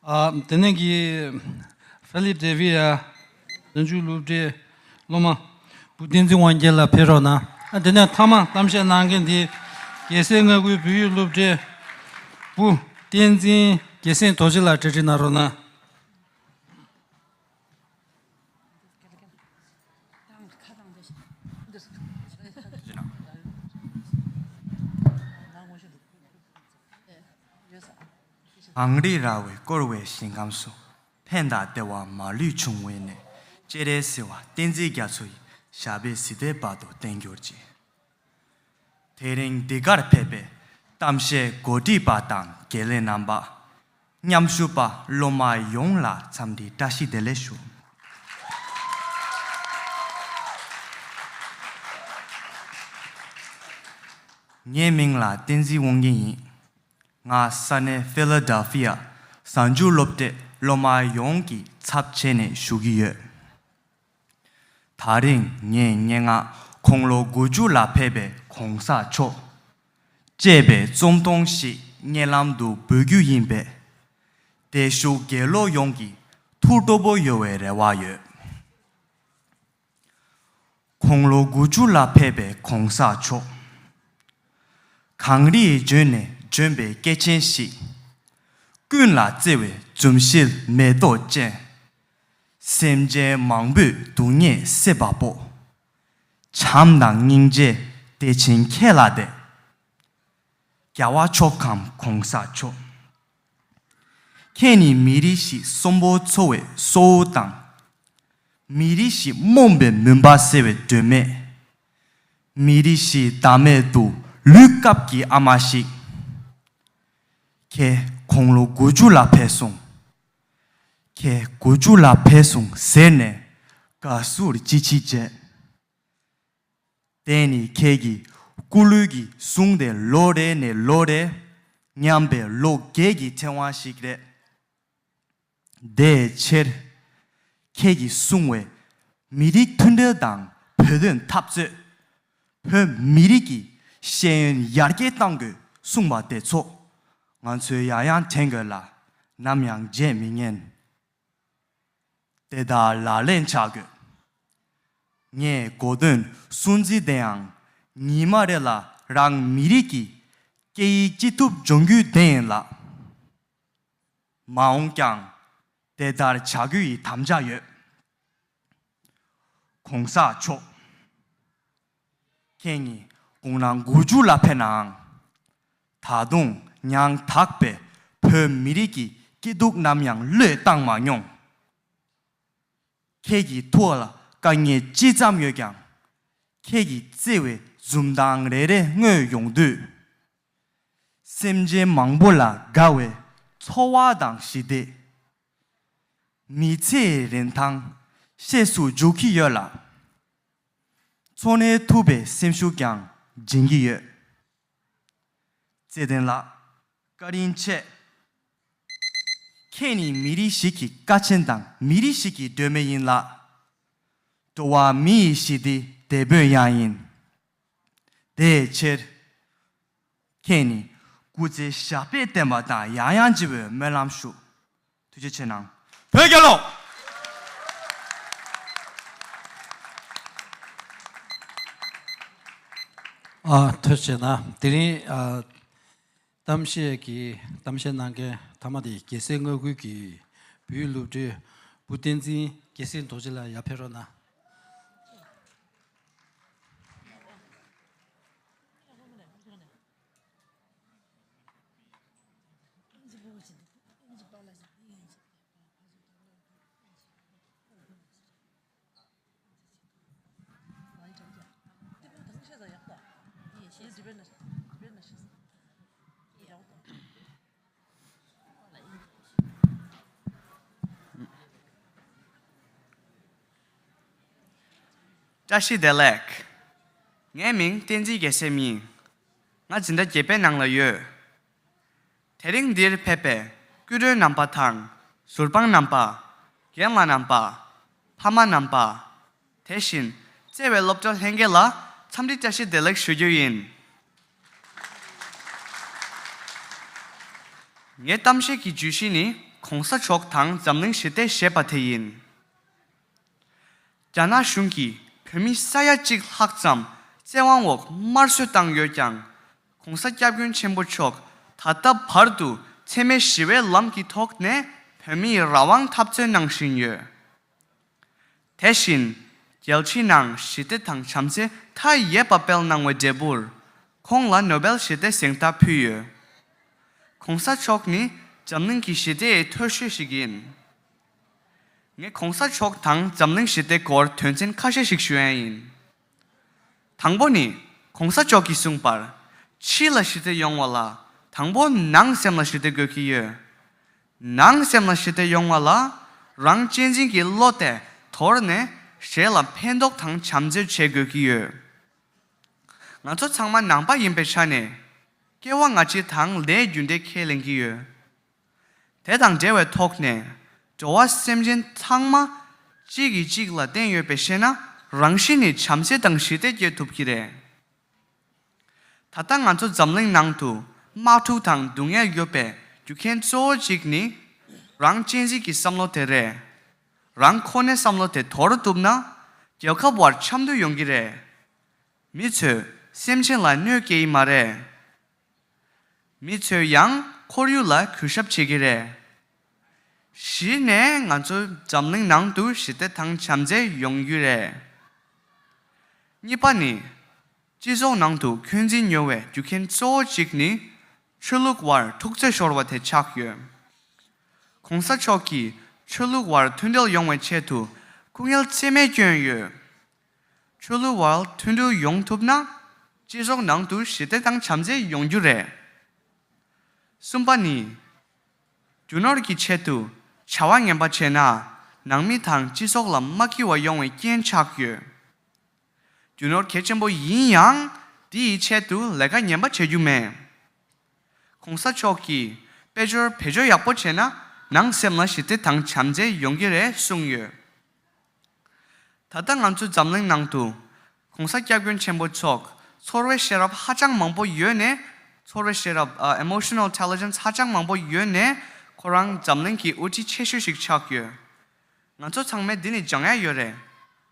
ཨ། དེ་ནས་ཀྱི་ཧྥི་ལི་ཌེལ་ཕི་ཡ་བྱང་ཆུབ་སློབ་གྲྭའི་སློབ་མ་བུ་བསྟན་འཛིན་དབང་རྒྱལ་ལགས་ཕེབས་རོགས་གནང་། ཨ། དེ་ནས་མཐའ་མ་གཏམ་བཤད་གནང་མཁན་དེ་རྒྱལ་སྲས་མངའ་ཁུལ་བོད་ཡིག་སློབ་གྲྭའི་བུ་བསྟན་འཛིན་རྒྱལ་མཚན་རྡོ་རྗེ་ལགས་གྲ་སྒྲིག་གནང་རོགས་གནང་། གངས་རི་ར་བས་བསྐོར་བའི་ཞིང་ཁམས་སུ། ཕན་དང་བདེ་བ་མ་ལུས་འབྱུང་བའི་གནས། སྤྱན་རས་གཟིགས་དབང་བསྟན་འཛིན་རྒྱ་མཚོ་ཡི། ཞབས་པད་སྲིད་མཐའི་བར་དུ་བརྟན་གྱུར་ཅིག་དེ་རིང་འདི་གར་ཕེབས་པའི་གཏམ་བཤད་གོ་སྒྲིག་པ་དང་དགེ་ལས་རྣམ་པ། མཉམ་ཞུགས་པ་སློབ་མ་ཡོངས་ལ་འཚམས་འདྲི་བཀྲ་ཤིས་བདེ་ལེགས་ཞུ། ངའི་མིང་ལ་བསྟན་འཛིན་དབང་རྒྱལ་ཡིན། ང་ས་གནས་ཕི་ལ་ཌེལ་ཕི་ཡ་བྱང་ཆུབ་སློབ་གྲྭའི་སློབ་མ་ཡོངས་ཀྱི་ཚབ་བྱས་ནས་ཞུ་གི་ཡོད། ད་རིང་ངས་སྙན་ངག་དགུང་ལོ་དགུ་བཅུ་ལ་ཕེབས་པའི་གོང་ས་མཆོག་ཅེས་པའི་རྩོམ་ཐུང་ཞིག་སྙན་ལམ་དུ་འབུལ་རྒྱུ་ཡིན་པས། བདེ་ཤུགས་དགེ་སློབ་ཡོངས་ཀྱི་ཐུགས་སྤྲོ་པོ་ཡོང་བའི་རེ་བ་ཡོད། དགུང་ལོ་དགུ་བཅུ་ལ་ཕེབས་པའི་གོང་ས་མཆོག་གངས་རིའི་ལྗོངས་ནས་བྱོན་པའི་སྐྱེས་ཆེན་ཞིག་ཀུན་ལ་བརྩེ་བའི་འཛུམ་ཞལ་མེ་ཏོག་ཅན། སེམས་ཅན་མང་པོའི་སྡུག་བསྔལ་སེལ་བ་པོ། བྱམས་དང་སྙིང་རྗེ་བདེ་ཆེན་ཁྱེད་ལ་འདུད། རྒྱལ་བ་མཆོག་གམ་གོང་ས་མཆོག་ཁྱེད་ནི་མི་རིགས་ཤིག་གསོན་པོ་འཚོ་བའི་གཙོ་བོ་དང་། མི་རིགས་ཤིག་རྨོངས་པའི་མུན་པ་སེལ་བའི་སྒྲོན་མེ། མི་རིགས་ཤིག་བདག་མེད་དུ་ལུས་སྐབས་ཀྱི་ཨ་མ་ཞིག་ཁྱེད་དགུང་ལོ་དགུ་བཅུ་ལ་ཕེབས་སོང་། ཁྱེད་དགུ་བཅུ་ལ་ཕེབས་སོང་ཟེར་ནས་དགའ་བསུར་ཅི་ཅི་བྱས། དེ་ནི་ཁྱེད་ཀྱི་སྐུ་ལུས་ཀྱིས་བཟུང་སྟེ་ལོ་རེ་ནས་ལོ་རེ་ཉམས་པའི་ལོ་རྒས་ཀྱི་ཕྲེང་བ་ཞིག་རེད། དེའི་ཕྱིར། ཁྱེད་ཀྱིས་གསུངས་པའི་མི་རིགས་མཐུན་སྒྲིལ་དང་བོད་དོན་འཐབ་རྩོད། བོད་མི་རིགས་ཀྱི་ཤེས་ཡོན་ཡར་རྒྱས་གཏང་དགོས་གསུངས་པ་དེ་ཚོ་ང་ཚོས་ཡང་ཡང་དྲན་དགོས་ལ་ནམ་ཡང་བརྗེད་མི་ཉན། དེ་ལྟར་ལག་ལེན་བྱ་དགོས། ངས་གོ་དོན་སུན་འབྱིན་དེ་ཡང་ཉི་མ་རེ་ལ་རང་མི་རིགས་ཀྱི་སྐད་ཡིག་ཅི་ཐུབ་སྦྱོང་རྒྱུ་དེ་ཡིན་ལ། མ་འོངས་ཀྱང་དེ་ལྟར་བྱ་རྒྱུ་ཡི་དམ་བཅའ་ཡོད། གོང་ས་མཆོག་ཁྱེད་ཉིད་དགུང་ན་དགུ་བཅུ་ལ་ཕེབས་ནའང་། ད་དུང་ཡང་དག་པའི་བོད་མི་རིགས་ཀྱི་སྐྱིད་སྡུག་ནམ་ཡང་བློས་བཏང་མ་མྱོང་། ཁྱེད་ཀྱི་ཐུགས་ལ་དཀའ་ངལ་ཅི་ཙམ་ཡོད་ཀྱང་། ཁྱེད་ཀྱི་བརྩེ་བའི་འཛུམ་མདངས་རེ་རེ་མངོན་ཡོང་དུས། སེམས་ཅན་མང་པོ་ལ་དགའ་བའི་ཚོར་བ་དང་ཞི་བདེ། མི་ཚེའི་རིན་ཐང་ཤེས་སུ་འཇུག་གི་ཡོད་ལ། འཚོ་གནས་ཐུབ་པའི་སེམས་ཤུགས་ཀྱང་ སྦྱིན་གྱི་ཡོད། བརྩེ་ལྡན་ལགས། བཀའ་དྲིན་ཆེ། ཁྱེད་ནི་མི་རིགས་ཤིག་གི་ཀ་ཆེན་དང་མི་རིགས་ཤིག་གི་སྒྲོན་མེ་ཡིན་ལ། འགྲོ་བ་མི་ཡི་ཞི་བདེའི་དེད་དཔོན་ཡང་ཡིན། དེའི་ཕྱིར། ཁྱེད་ནི་སྐུ་ཚེ་ཞབས་པད་བརྟན་པ་དང་ཡང་ཡང་བརྗིད་པའི་སྨོན་ལམ་ཞུ། ཐུགས་རྗེ་ཆེ་གནང་། བོད་རྒྱལ་ལོ། ཨ། ཐུགས་རྗེ་གནང་། དེ་རིང་ཨ། གཏམ་བཤད་ཀྱི་གཏམ་བཤད་གནང་མཁན་མཐའ་མ་དེ་རྒྱལ་སྲས་མངའ་ཁུལ་གྱི་བོད་ཡིག་སློབ་གྲྭའི་བུ་བསྟན་འཛིན་རྒྱལ་སྲས་རྡོ་རྗེ་ལགས་ཡར་ཕེབས་རོགས་གནང་། བཀྲ་ཤིས་བདེ་ལེགས། ངའི་མིང་བསྟན་འཛིན་རྒྱལ་མཚན་ཡིན། ང་འཛིན་གྲྭ་བརྒྱད་པའི་ནང་ལ་ཡོད། དེ་རིང་འདིར་ཕེབས་པའི་སྐུ་མགྲོན་རྣམ་པ་དང་ཟུར་དཔང་རྣམ་པ། རྒན་ལགས་རྣམ་པ། ཕ་མ་རྣམ་པ། དེ་བཞིན་བརྩེ་བའི་སློབ་གྲྭ་ལྷན་རྒྱས་ལ་འཚམས་འདྲི་བཀྲ་ཤིས་བདེ་ལེགས་ཞུ་རྒྱུ་ཡིན། ངའི་གཏམ་བཤད་ཀྱི་བརྗོད་གཞི་ནི་གོང་ས་མཆོག་དང་འཛམ་གླིང་ཞི་བདེ་ཞེས་པ་དེ་ཡིན། རྒྱ་ནག་གཞུང་གིས་བོད་མི་ས་ཡ་གཅིག་ལྷག་ཙམ་བཙན་དབང་འོག་དམར་གསོད་བཏང་ཡོད་ཀྱང་། གོང་ས་སྐྱབས་མགོན་ཆེན་པོ་མཆོག་ད་ལྟ་བར་དུ་འཚེ་མེད་ཞི་བའི་ལམ་གྱི་ཐོག་ནས་བོད་མིའི་རང་དབང་འཐབ་རྩོད་གནང་བཞིན་ཡོད། དེ་བཞིན། རྒྱལ་སྤྱིའི་ནང་ཞི་བདེ་དང་བྱམས་བརྩེ་མཐའ་ཡས་པ་སྤེལ་གནང་བའི་འབྲས་བུར། ཁོང་ལ་ནོ་བེལ་ཞི་བདེ་གཟེངས་རྟགས་ཕུལ་ཡོད། གོང་ས་མཆོག་ནི་འཛམ་གླིང་གི་ཞི་བདེའི་མཐོ་ཤོས་ཤིག་ཡིན། ངས་གོང་ས་མཆོག་དང་འཛམ་གླིང་ཞི་བདེ་སྐོར་དོན་ཚན་ཁ་ཤས་ཤིག་ཞུ་ཡ་ཡིན། དང་པོ་ནི། གོང་ས་མཆོག་གིས་གསུངས་པར། ཕྱི་ལ་ཞི་བདེ་ཡོང་བ་ལ། དང་པོ་ནང་སེམས་ལ་ཞི་བདེ་དགོས་ཀྱི་ཡོད། ནང་སེམས་ལ་ཞི་བདེ་ཡོང་བ་ལ། རང་གཅེས་འཛིན་གྱི་བློ་དེ་དོར་ནས་གཞན་ལ་ཕན་ཐོགས་དང་བྱམས་བརྩེ་བྱེད་དགོས་ཀྱི་ཡོད། ང་ཚོ་ཚང་མ་ནང་པ་ཡིན་པའི་ཆ་ནས། སྐྱེ་བ་སྔ་ཕྱི་དང་ལས་རྒྱུ་འབྲས་ཁས་ལེན་གྱི་ཡོད། དེ་དང་འབྲེལ་བའི་ཐོག་ནས། འགྲོ་བ་སེམས་ཅན་ཚང་མ་གཅིག་གིས་གཅིག་ལ་བརྟེན་ཡོད་པའི་ཤེས་ན། རང་བཞིན་ནས་བྱམས་བརྩེ་དང་ཞི་བདེ་སྐྱེ་ཐུབ་ཀྱི་རེད། ད་ལྟ་ང་ཚོ་འཛམ་གླིང་ནང་དུ་དམག་འཁྲུག་དང་སྡུག་བསྔལ་ཡོད་པའི་རྒྱུ་རྐྱེན་གཙོ་བོ་གཅིག་ནི། རང་གཅེས་འཛིན་གྱི་བསམ་བློ་དེ་རེད། རང་ཁོ་ནའི་བསམ་བློ་དེ་དོར་ཐུབ་ན། རྒྱལ་ཁབ་བར་འཆམ་མཐུན་ཡོང་གི་རེད། མི་ཚོས་སེམས་ཅན་ལ་གནོད་སྐྱེལ་གྱི་མ་རེད། མི་ཚོས་ཡང་ཁོར་ཡུག་ལ་གུས་ཞབས་བྱེད་ཀྱི་རེད། གཞི་ནས་ང་ཚོ་འཛམ་གླིང་ནང་དུ་ཞི་བདེ་དང་བྱམས་བརྩེ་ཡོང་རྒྱུ་རེད། གཉིས་པ་ནི། སྤྱི་ཚོགས་ནང་དུ་འཁོན་འཛིན་ཉོ་བའི་རྒྱུ་རྐྱེན་གཙོ་བོ་གཅིག་ནི། ཆོས་ལུགས་བར་འཁྲུག་རྩོད་ཤོར་བ་དེ་ཆགས་ཡོད། གོང་ས་མཆོག་གིས་ཆོས་ལུགས་བར་མཐུན་སྒྲིལ་ཡོང་བའི་ཆེད་དུ་སྐུ་ངལ་ཚད་མེད་བསྐྱོན་ཡོད། ཆོས་ལུགས་བར་མཐུན་སྒྲིལ་ཡོང་ཐུབ་ན། སྤྱི་ཚོགས་ནང་དུ་ཞི་བདེ་དང་བྱམས་བརྩེ་ཡོང་རྒྱུ་རེད། གསུམ་པ་ནི། རྒྱུ་ནོར་གྱི་ཆེད་དུ་བྱ་བ་ངན་པ་བྱས་ན། ནང་མི་དང་སྤྱི་ཚོགས་ལ་མ་སྐྱིད་པ་ཡོང་བའི་རྐྱེན་ཆགས་ཡོད། རྒྱུ་ནོར་གལ་ཆེན་པོ་ཡིན་ཡང་། དེ་ཡི་ཆེད་དུ་ལས་ཀ་ངན་པ་བྱེད་རྒྱུ་མེད། གོང་ས་མཆོག་གིས་དཔལ་འབྱོར་བེད་སྤྱོད་ཡག་པོ་བྱས་ན། ནང་སེམས་ལ་ཞི་བདེ་དང་བྱམས་བརྩེ་ཡོང་གི་རེད་གསུངས་ཡོད། ད་ལྟ་ང་ཚོའི་འཛམ་གླིང་ནང་དུ། གོང་ས་སྐྱབས་མགོན་ཆེན་པོ་མཆོག་ཚོར་བའི་ཤེས་རབ་ཧ་ཅང་མང་པོ་ཡོད་ནས། ཚོར་བའི་ཤེས་རབ་ཨ། Emotional Intelligence ཧ་ཅང་མང་པོ་ཡོད་ནས། ཁོ་རང་འཛམ་གླིང་གི་དབུ་ཁྲིད་ཆེ་ཤོས་ཤིག་ཆགས་ཡོད། ང་ཚོ་ཚང་མས་འདི་ནས་སྦྱང་ཡ་ཡོད་རེད།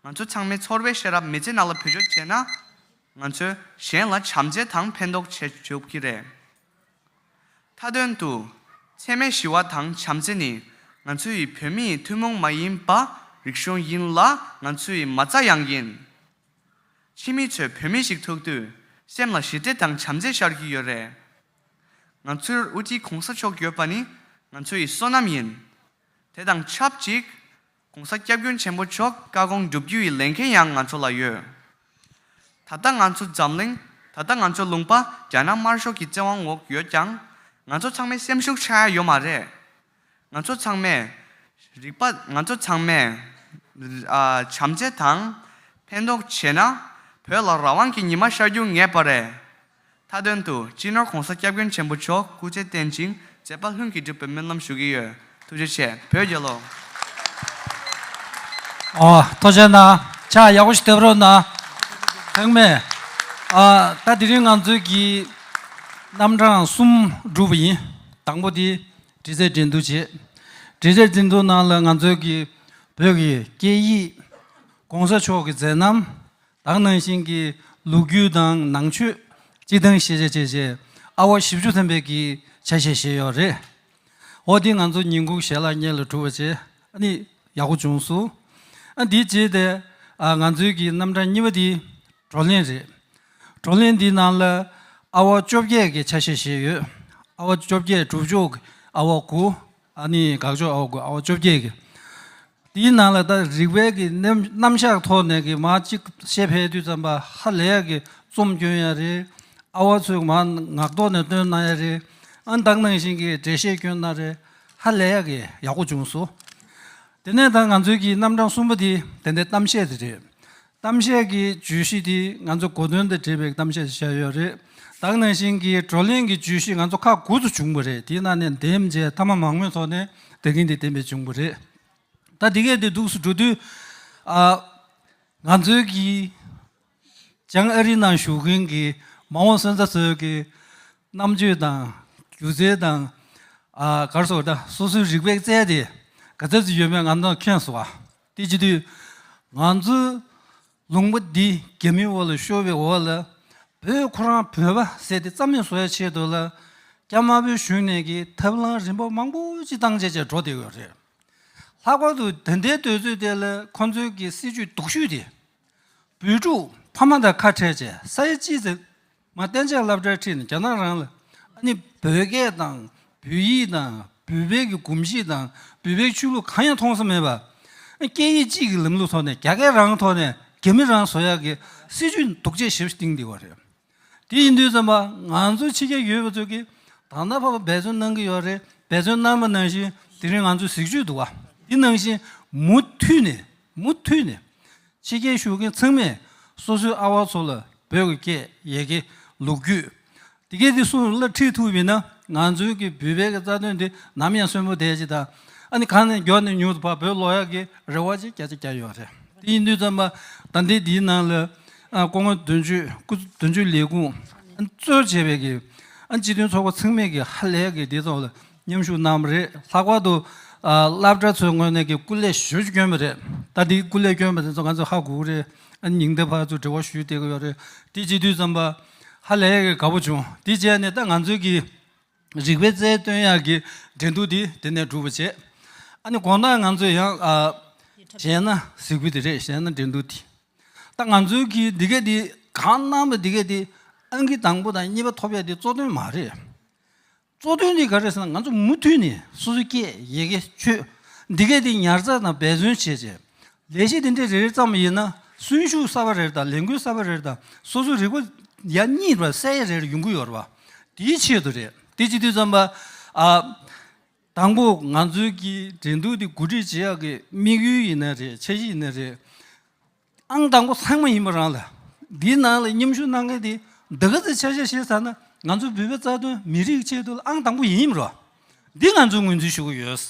ང་ཚོ་ཚང་མས་ཚོར་བའི་ཤེས་རབ་མི་ཚེ་ནང་ལ་བེད་སྤྱོད་བྱས་ན། ང་ཚོས་གཞན་ལ་བྱམས་བརྩེ་དང་ཕན་ཐོགས་བྱེད་ཐུབ་ཀྱི་རེད། མཐའ་དོན་དུ། འཚེ་མེད་ཞི་བ་དང་བྱམས་བརྩེ་ནི། ང་ཚོའི་བོད་མིའི་ཐུན་མོང་མ་ཡིན་པ་རིག་གཞུང་ཡིན་ལ། ང་ཚོའི་མ་རྩ་ཡང་ཡིན། ཕྱི་མི་ཚོས་བོད་མི་ཞིག་ཐུག་དུས་སེམས་ལ་ཞི་བདེ་དང་བྱམས་བརྩེ་ཤར་གྱི་ཡོད་རེད། ང་ཚོའི་དབུ་ཁྲིད་གོང་ས་མཆོག་ཡོད་པ་ནི་ང་ཚོའི་བསོད་ནམས་ཡིན། དེ་དང་ཆབས་ཅིག་གོང་ས་སྐྱབས་མགོན་ཆེན་པོ་མཆོག་བཀའ་དགོངས་བསྒྲུབ་རྒྱུ་ཡི་ལས་འགན་ཡང་ང་ཚོ་ལ་ཡོད། ད་ལྟ་ང་ཚོ་འཛམ་གླིང་། ད་ལྟ་ང་ཚོ་ལུང་པ་རྒྱ་ནག་དམར་ཤོག་གི་བཙན་དབང་འོག་ཡོད་ཀྱང་། ང་ཚོ་ཚང་མའི་སེམས་ཤུགས་ཆག་ཡ་ཡོད་མ་རེད། ང་ཚོ་ཚང་མས་རིག་པ། ང་ཚོ་ཚང་མས་ཨ། བྱམས་བརྩེ་དང་ཕན་ཐོགས་བྱས་ན། བོད་ལ་རང་དབང་གི་ཉི་མ་ཤར་རྒྱུ་ངེས་པ་རེད། མཐའ་དོན་དུ་སྤྱི་ནོར་༸གོང་ས་༸སྐྱབས་མགོན་ཆེན་པོ་མཆོག་སྐུ་ཚེ་བརྟན་ཅིང་མཛད་པ་ལྷུན་གྱིས་གྲུབ་པའི་སྨོན་ལམ་ཞུ་གི་ཡོད། ཐུགས་རྗེ་ཆེ། བོད་རྒྱལ་ལོ། ཨོ། ཐུགས་རྗེ་གནང་། ཕྱག་ཡག་པོ་ཞིག་བཏབ་རོགས་གནང་། ཚང་མས། ཨ། ད་དེ་རིང་ང་ཚོའི་གི་རྣམ་གྲངས་གསུམ་སྒྲུབ་པ་ཡིན། དང་པོ་དེ་འབྲི་རྩལ་འགྲན་བསྡུར་བྱེད། འབྲི་རྩལ་འགྲན་བསྡུར་ནང་ལ་ང་ཚོའི་གི་བོད་ཀྱི་སྐད་ཡིག ༸གོང་ས་མཆོག་གི་མཛད་རྣམ། ད་ག་ནང་བཞིན་གྱི་ལོ་རྒྱུས་དང་ནང་ཆོས། སྤྱི་དང་ཤེས་བྱ་བཅས་བཅས་ཨ་བ་བཞི་བཅུ་ཐམ་པའི་གི་ཆ་ཤས་བཞེས་ཡོད་རེད། འོ་དེ་ང་ཚོ་ཉིན་གུང་ཞལ་ལག་གཉེར་ལ་གྲུབ་པ་བྱས། ཨ་ནི་ཡག་པོ་བྱུང་སོང་། ཨ་འདི་རྗེས་དེ། ཨ་ང་ཚོའི་གི་རྣམ་གྲངས་གཉིས་པ་དེ་བགྲོ་གླེང་རེད། བགྲོ་གླེང་འདིའི་ནང་ལ་ཨ་བ་བཅོ་བརྒྱད་ཀྱི་ཆ་ཤས་བཞེས་ཡོད། ཨ་བ་བཅོ་བརྒྱད། གྲུབ་ཕྱོགས་ཀྱི་ཨ་བ་དགུ། ཨ་ནི་དགག་ཕྱོགས་ཨ་བ་དགུ། ཨ་བ་བཅོ་བརྒྱད་ཀྱི། དེའི་ནང་ལ་ད་རིག་པའི་གི་རྣམ་རྣམ་གཞག་ཐོག་ནས་གི་མར་གཅིག་བཤད་ཕེབས་དུས་ཙམ་པ་ཧ་ལས་ཡག་གི་རྩོམ་སྐྱོན་ཡག་རེད། ཨ་བ་ཚོས་མར་ངག་ཐོག་ནས་བཏོན་གནང་ཡག་རེད། ཨ་ད་ག་ནང་བཞིན་གི་འགྲེལ་བཤད་སྐྱོན་གནང་རེད། ཧ་ལས་ཡག་གི་ཡག་པོ་བྱུང་སོང་། དེ་ནས་ད་ང་ཚོའི་གི་རྣམ་གྲངས་གསུམ་པ་དེ་དེ་འདྲའི་གཏམ་བཤད་དེ་རེད། གཏམ་བཤད་ཀྱི་བརྗོད་གཞི་དེ་ང་ཚོ་གོ་དོན་དང་འབྲེལ་བའི་གཏམ་བཤད་བྱས་ཡོད་རེད། ད་ག་ནང་བཞིན་གྱི་བགྲོ་གླེང་གི་བརྗོད་གཞི་ང་ཚོ་ཁག་དགུ་ཙམ་བྱུང་བ་རེད། དེའི་ནང་ནས་འདེམས་བྱས་མཐའ་མ་མང་མོས་ཐོག་ནས་དེ་རིང་འདི་གཏན་འབེབས་བྱུང་བ་རེད། ད་འདི་གས་འདི་འདུག་སེ་འགྲོ་དུས། ཨ། ང་ཚོའི་གི་བྱང་ཨ་རི་ནང་བཞུགས་མཁན་གྱི་མ་འོངས་སོན་རྩ་ཚོའི་གི་རྣམ་དཔྱོད་དང་སྒྱུ་རྩལ་དང་། ཨ། ག་རེ་ཟེར། ད་སོ་སོའི་རིག་པའི་རྩལ་དེ་ག་ཚོད་ཅིག་ཡོད་མེད་ང་ཚོ་མཁྱེན་སོང་བ། དེ་བྱེད་དུས་ང་ཚོའི་ལུང་པ་འདི་རྒྱ་མིའི་འོག་ལ་ཤོར་བའི་འོག་ལ་བོད་ཁོ་རང་བོད་པ་ཟེར་དེ་རྩ་མེད་བཟོ་ཡ་ཆེད་དུ་ལ་སྐྱབས་མ་བོད་གཞུང་ནས་ཀྱི་ཐབས་ལམ་རིམ་པ་མང་པོ་ཅིག་བཏང་བྱས་བྱས་འགྲོ་བསྡད་ཡོད་རེད། ལྷག་པར་དུ་ད་ལྟའི་དུས་ཚོད་དེ་ལ་ཁོང་ཚོའི་གི་སྲིད་ཇུས་སྡུག་ཤོས་དེ། བོད་ཕྲུག་ཕ་མ་དང་ཁ་བྲལ་བྱས་ས་ཡ་གཅིག་ཙམ་མར་གཏན་ཆགས་སློབ་གྲྭར་ཁྲིད་ནས་རྒྱ་ནག་རང་ལ། ཨ་ནི་བོད་སྐད་དང་བོད་ཡིག་དང་བོད་པའི་གི་གོམས་གཤིས་དང་བོད་པའི་ཆོས་ལུགས་གང་ཡང་མཐོང་ས་མེད་པ། སྐད་ཡིག་གཅིག་གི་ལམ་ལུགས་ཐོག་ནས་རྒྱ་སྐད་རང་ཐོག་ནས་རྒྱ་མི་རང་བཟོ་ཡག་གི་སྲིད་ཇུས་སྡུག་ཅག་ཞེ་པོ་ཅིག་བཏིང་བསྡད་པ་རེད། དེ་ཡིན་དུས་ཙམ་པ་ང་ཚོ་ཕྱི་རྒྱལ་ཡོད་པ་ཚོ་གིས་ད་ལྟ་བར་འབད་བརྩོན་གནང་གི་ཡོད་རེད། འབད་བརྩོན་གནང་བ་ནང་བཞིན་དེ་རིང་ང་ཚོ་གཟིགས་བརྗོད་འདུག་བ། དེ་ནང་བཞིན་མུ་མཐུད་ནས་མུ་མཐུད་ནས་ཕྱི་རྒྱལ་བཞུགས་མཁན་ཚང་མས་སོ་སོའི་ཨ་བ་ཚོ་ལ་བོད་ཀྱི་སྐད་ཡི་གེ་ལོ་རྒྱུས་དེ་གས་དེ་སུ་ལ་ཁྲིད་ཐུབ་པ་ཡིན་ན་ང་ཚོའི་གི་བོད་པའི་གི་རྩ་དོན་དེ་ནམ་ཡང་གསོན་པོ་བསྡད་ཅིག་དང་། ཨ་ནི་གང་ནས་མགྱོགས་ནས་མྱུར་དུ་ཕར་བོད་ལོག་ཡག་གི་རེ་བ་ཅིག་བརྒྱ་ཆ་བརྒྱ་ཡོད་རེད། དེ་ཡིན་དུས་ཙམ་པ་ད་ལྟའི་འདིའི་ནང་ལ་ཨ་སྐུ་ངོ་དོན་གཅོད་སྐུ་དོན་གཅོད་ལས་ཁུངས་ཨ་གཙོས་བྱས་པའི་གི་ཨ་སྤྱི་མཐུན་ཚོགས་པ་ཚང་མས་གི་ཧ་ལས་གི་འདི་ཚོ་ལ་མཉམ་ཞུགས་གནང་བ་རེད། ལྷག་པར་དུ་ཨ་སློབ་གྲྭ་ཚོའི་ངོས་ནས་གི་སྐུ་ལས་ཞེ་པོ་ཅིག་བསྐྱོན་པ་རེད། ད་འདི་སྐུ་ལས་བསྐྱོན་པ་དེ་ཚོ་ང་ཚོ་ཧ་གོ་གི་རེད། ཨ་ཉིན་ལྟར་ཕར་ཚུར་འབྲེལ་བ་ཞུས་བསྡད་ཀྱི་ཡོད་རེད། དེ་བྱེད་དུས་ཙམ་པ་ཧ་ལས་གི་དགའ་པོ་བྱུང་། དེ་བྱས་ནས་ད་ང་ཚོའི་གི་རིག་པའི་རྩལ་སྟོན་ཡག་གི་འགྲན་བསྡུར་འདི་དེ་ནས་གྲུབ་པ་བྱས། ཨ་ནི་དགོང་དག་ང་ཚོས་ཡང་ཨ་གཞས་སྣ་གཟིགས་རྒྱུ་དེ་རེད། གཞས་སྣ་འགྲན་བསྡུར་དེ། ད་ང་ཚོའི་གི་འདི་གས་འདི་གང་གནང་བ་འདི་གས་འདི་ཨང་ཀི་དང་པོ་དང་གཉིས་པ་ཐོབ་ཡག་འདི་གཙོ་དོན་མ་རེད། གཙོ་དོན་འདི་ག་རེ་ཟེར་ན་ང་ཚོ་མུ་མཐུད་ནས་སོ་སོའི་སྐད་ཡི་གེ་ཆོས་འདི་གས་འདི་ཉར་ཚགས་དང་འབད་བརྩོན་བྱས་བྱས། ལས་གཞི་འདི་འདྲའི་རེ་རེ་བརྩམས་པ་ཡིན་ན་གསོན་ཤུགས་གསར་པ་རེ་རེ་དང་ལས་འགུལ་གསར་པ་རེ་རེ་དང་སོ་སོའི་རིག་པ་ཡར་རྙེད་པ་གསལ་ཡག་རེ་རེ་ཡོང་གི་ཡོད་རེད་བ། དེའི་ཆེད་དུ་རེད། དེ་བྱེད་དུས་ཙམ་པ་ཨ་དང་པོ་ང་ཚོའི་གི་འགྲན་བསྡུར་འདི་གོ་སྒྲིག་བྱེད་ཡག་གི་དམིགས་ཡུལ་ཡིན་ན་རེད། འཆར་གཞི་ཡིན་ན་རེད། ཨང་དང་པོ་ཚང་མ་ཡིན་པ་རང་ལ། འདིའི་ནང་ལ་མཉམ་ཞུགས་གནང་མཁན་དེ་འདི་ག་ཚོད་ཆ་ཤས་བཞེས་ཚར་ན་ང་ཚོ་བོད་པའི་རྩ་དོན་མི་རིགས་ཆེད་དུ་ལ་ཨང་དང་པོ་ཡིན་ཡིན་རོ། འདི་ང་ཚོས་ངོས་འཛིན་ཞུ་གི་ཡོད། བྱས་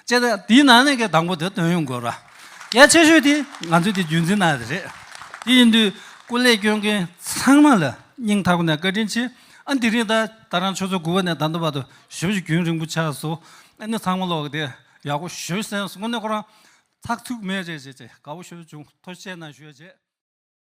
ཙང་འདིའི་ནང་ནས་གལ་དང་པོ་དེ་ཐོན་ཡོང་དགོས་ར། གལ་ཆེ་ཤོས་དེ་ང་ཚོས་དེ་རྒྱུན་འཛིན་གནང་ཡག་དེ་རེད། དེ་ཡིན་དུས་སྐུ་ལས་སྐྱོན་མཁན་ཚང་མ་ལ་སྙིང་ཐག་པ་ནས་བཀའ་དྲིན་ཆེ། ཨ་དེ་རིང་ད་ད་རང་ཆུ་ཚོད་དགུ་པ་ནས་ད་ལྟ་བར་དུ་ཞེ་པོ་ཅིག་རྒྱུན་རིང་པོ་ཆགས་སོང་། ཨ་ནི་ཚང་མ་ལོག་གི་དེ་ཡག་པོ་ཞེ་པོ་གསན་སོང་། དངོས་གནས་ཁོ་རང་ཚགས་ཚུད་མེད་རེད་བྱས་བྱས་དགའ་པོ་ཞེ་པོ་བྱུང་། ཐུགས་རྗེ་གནང་ཞུ་ཡག་བྱས།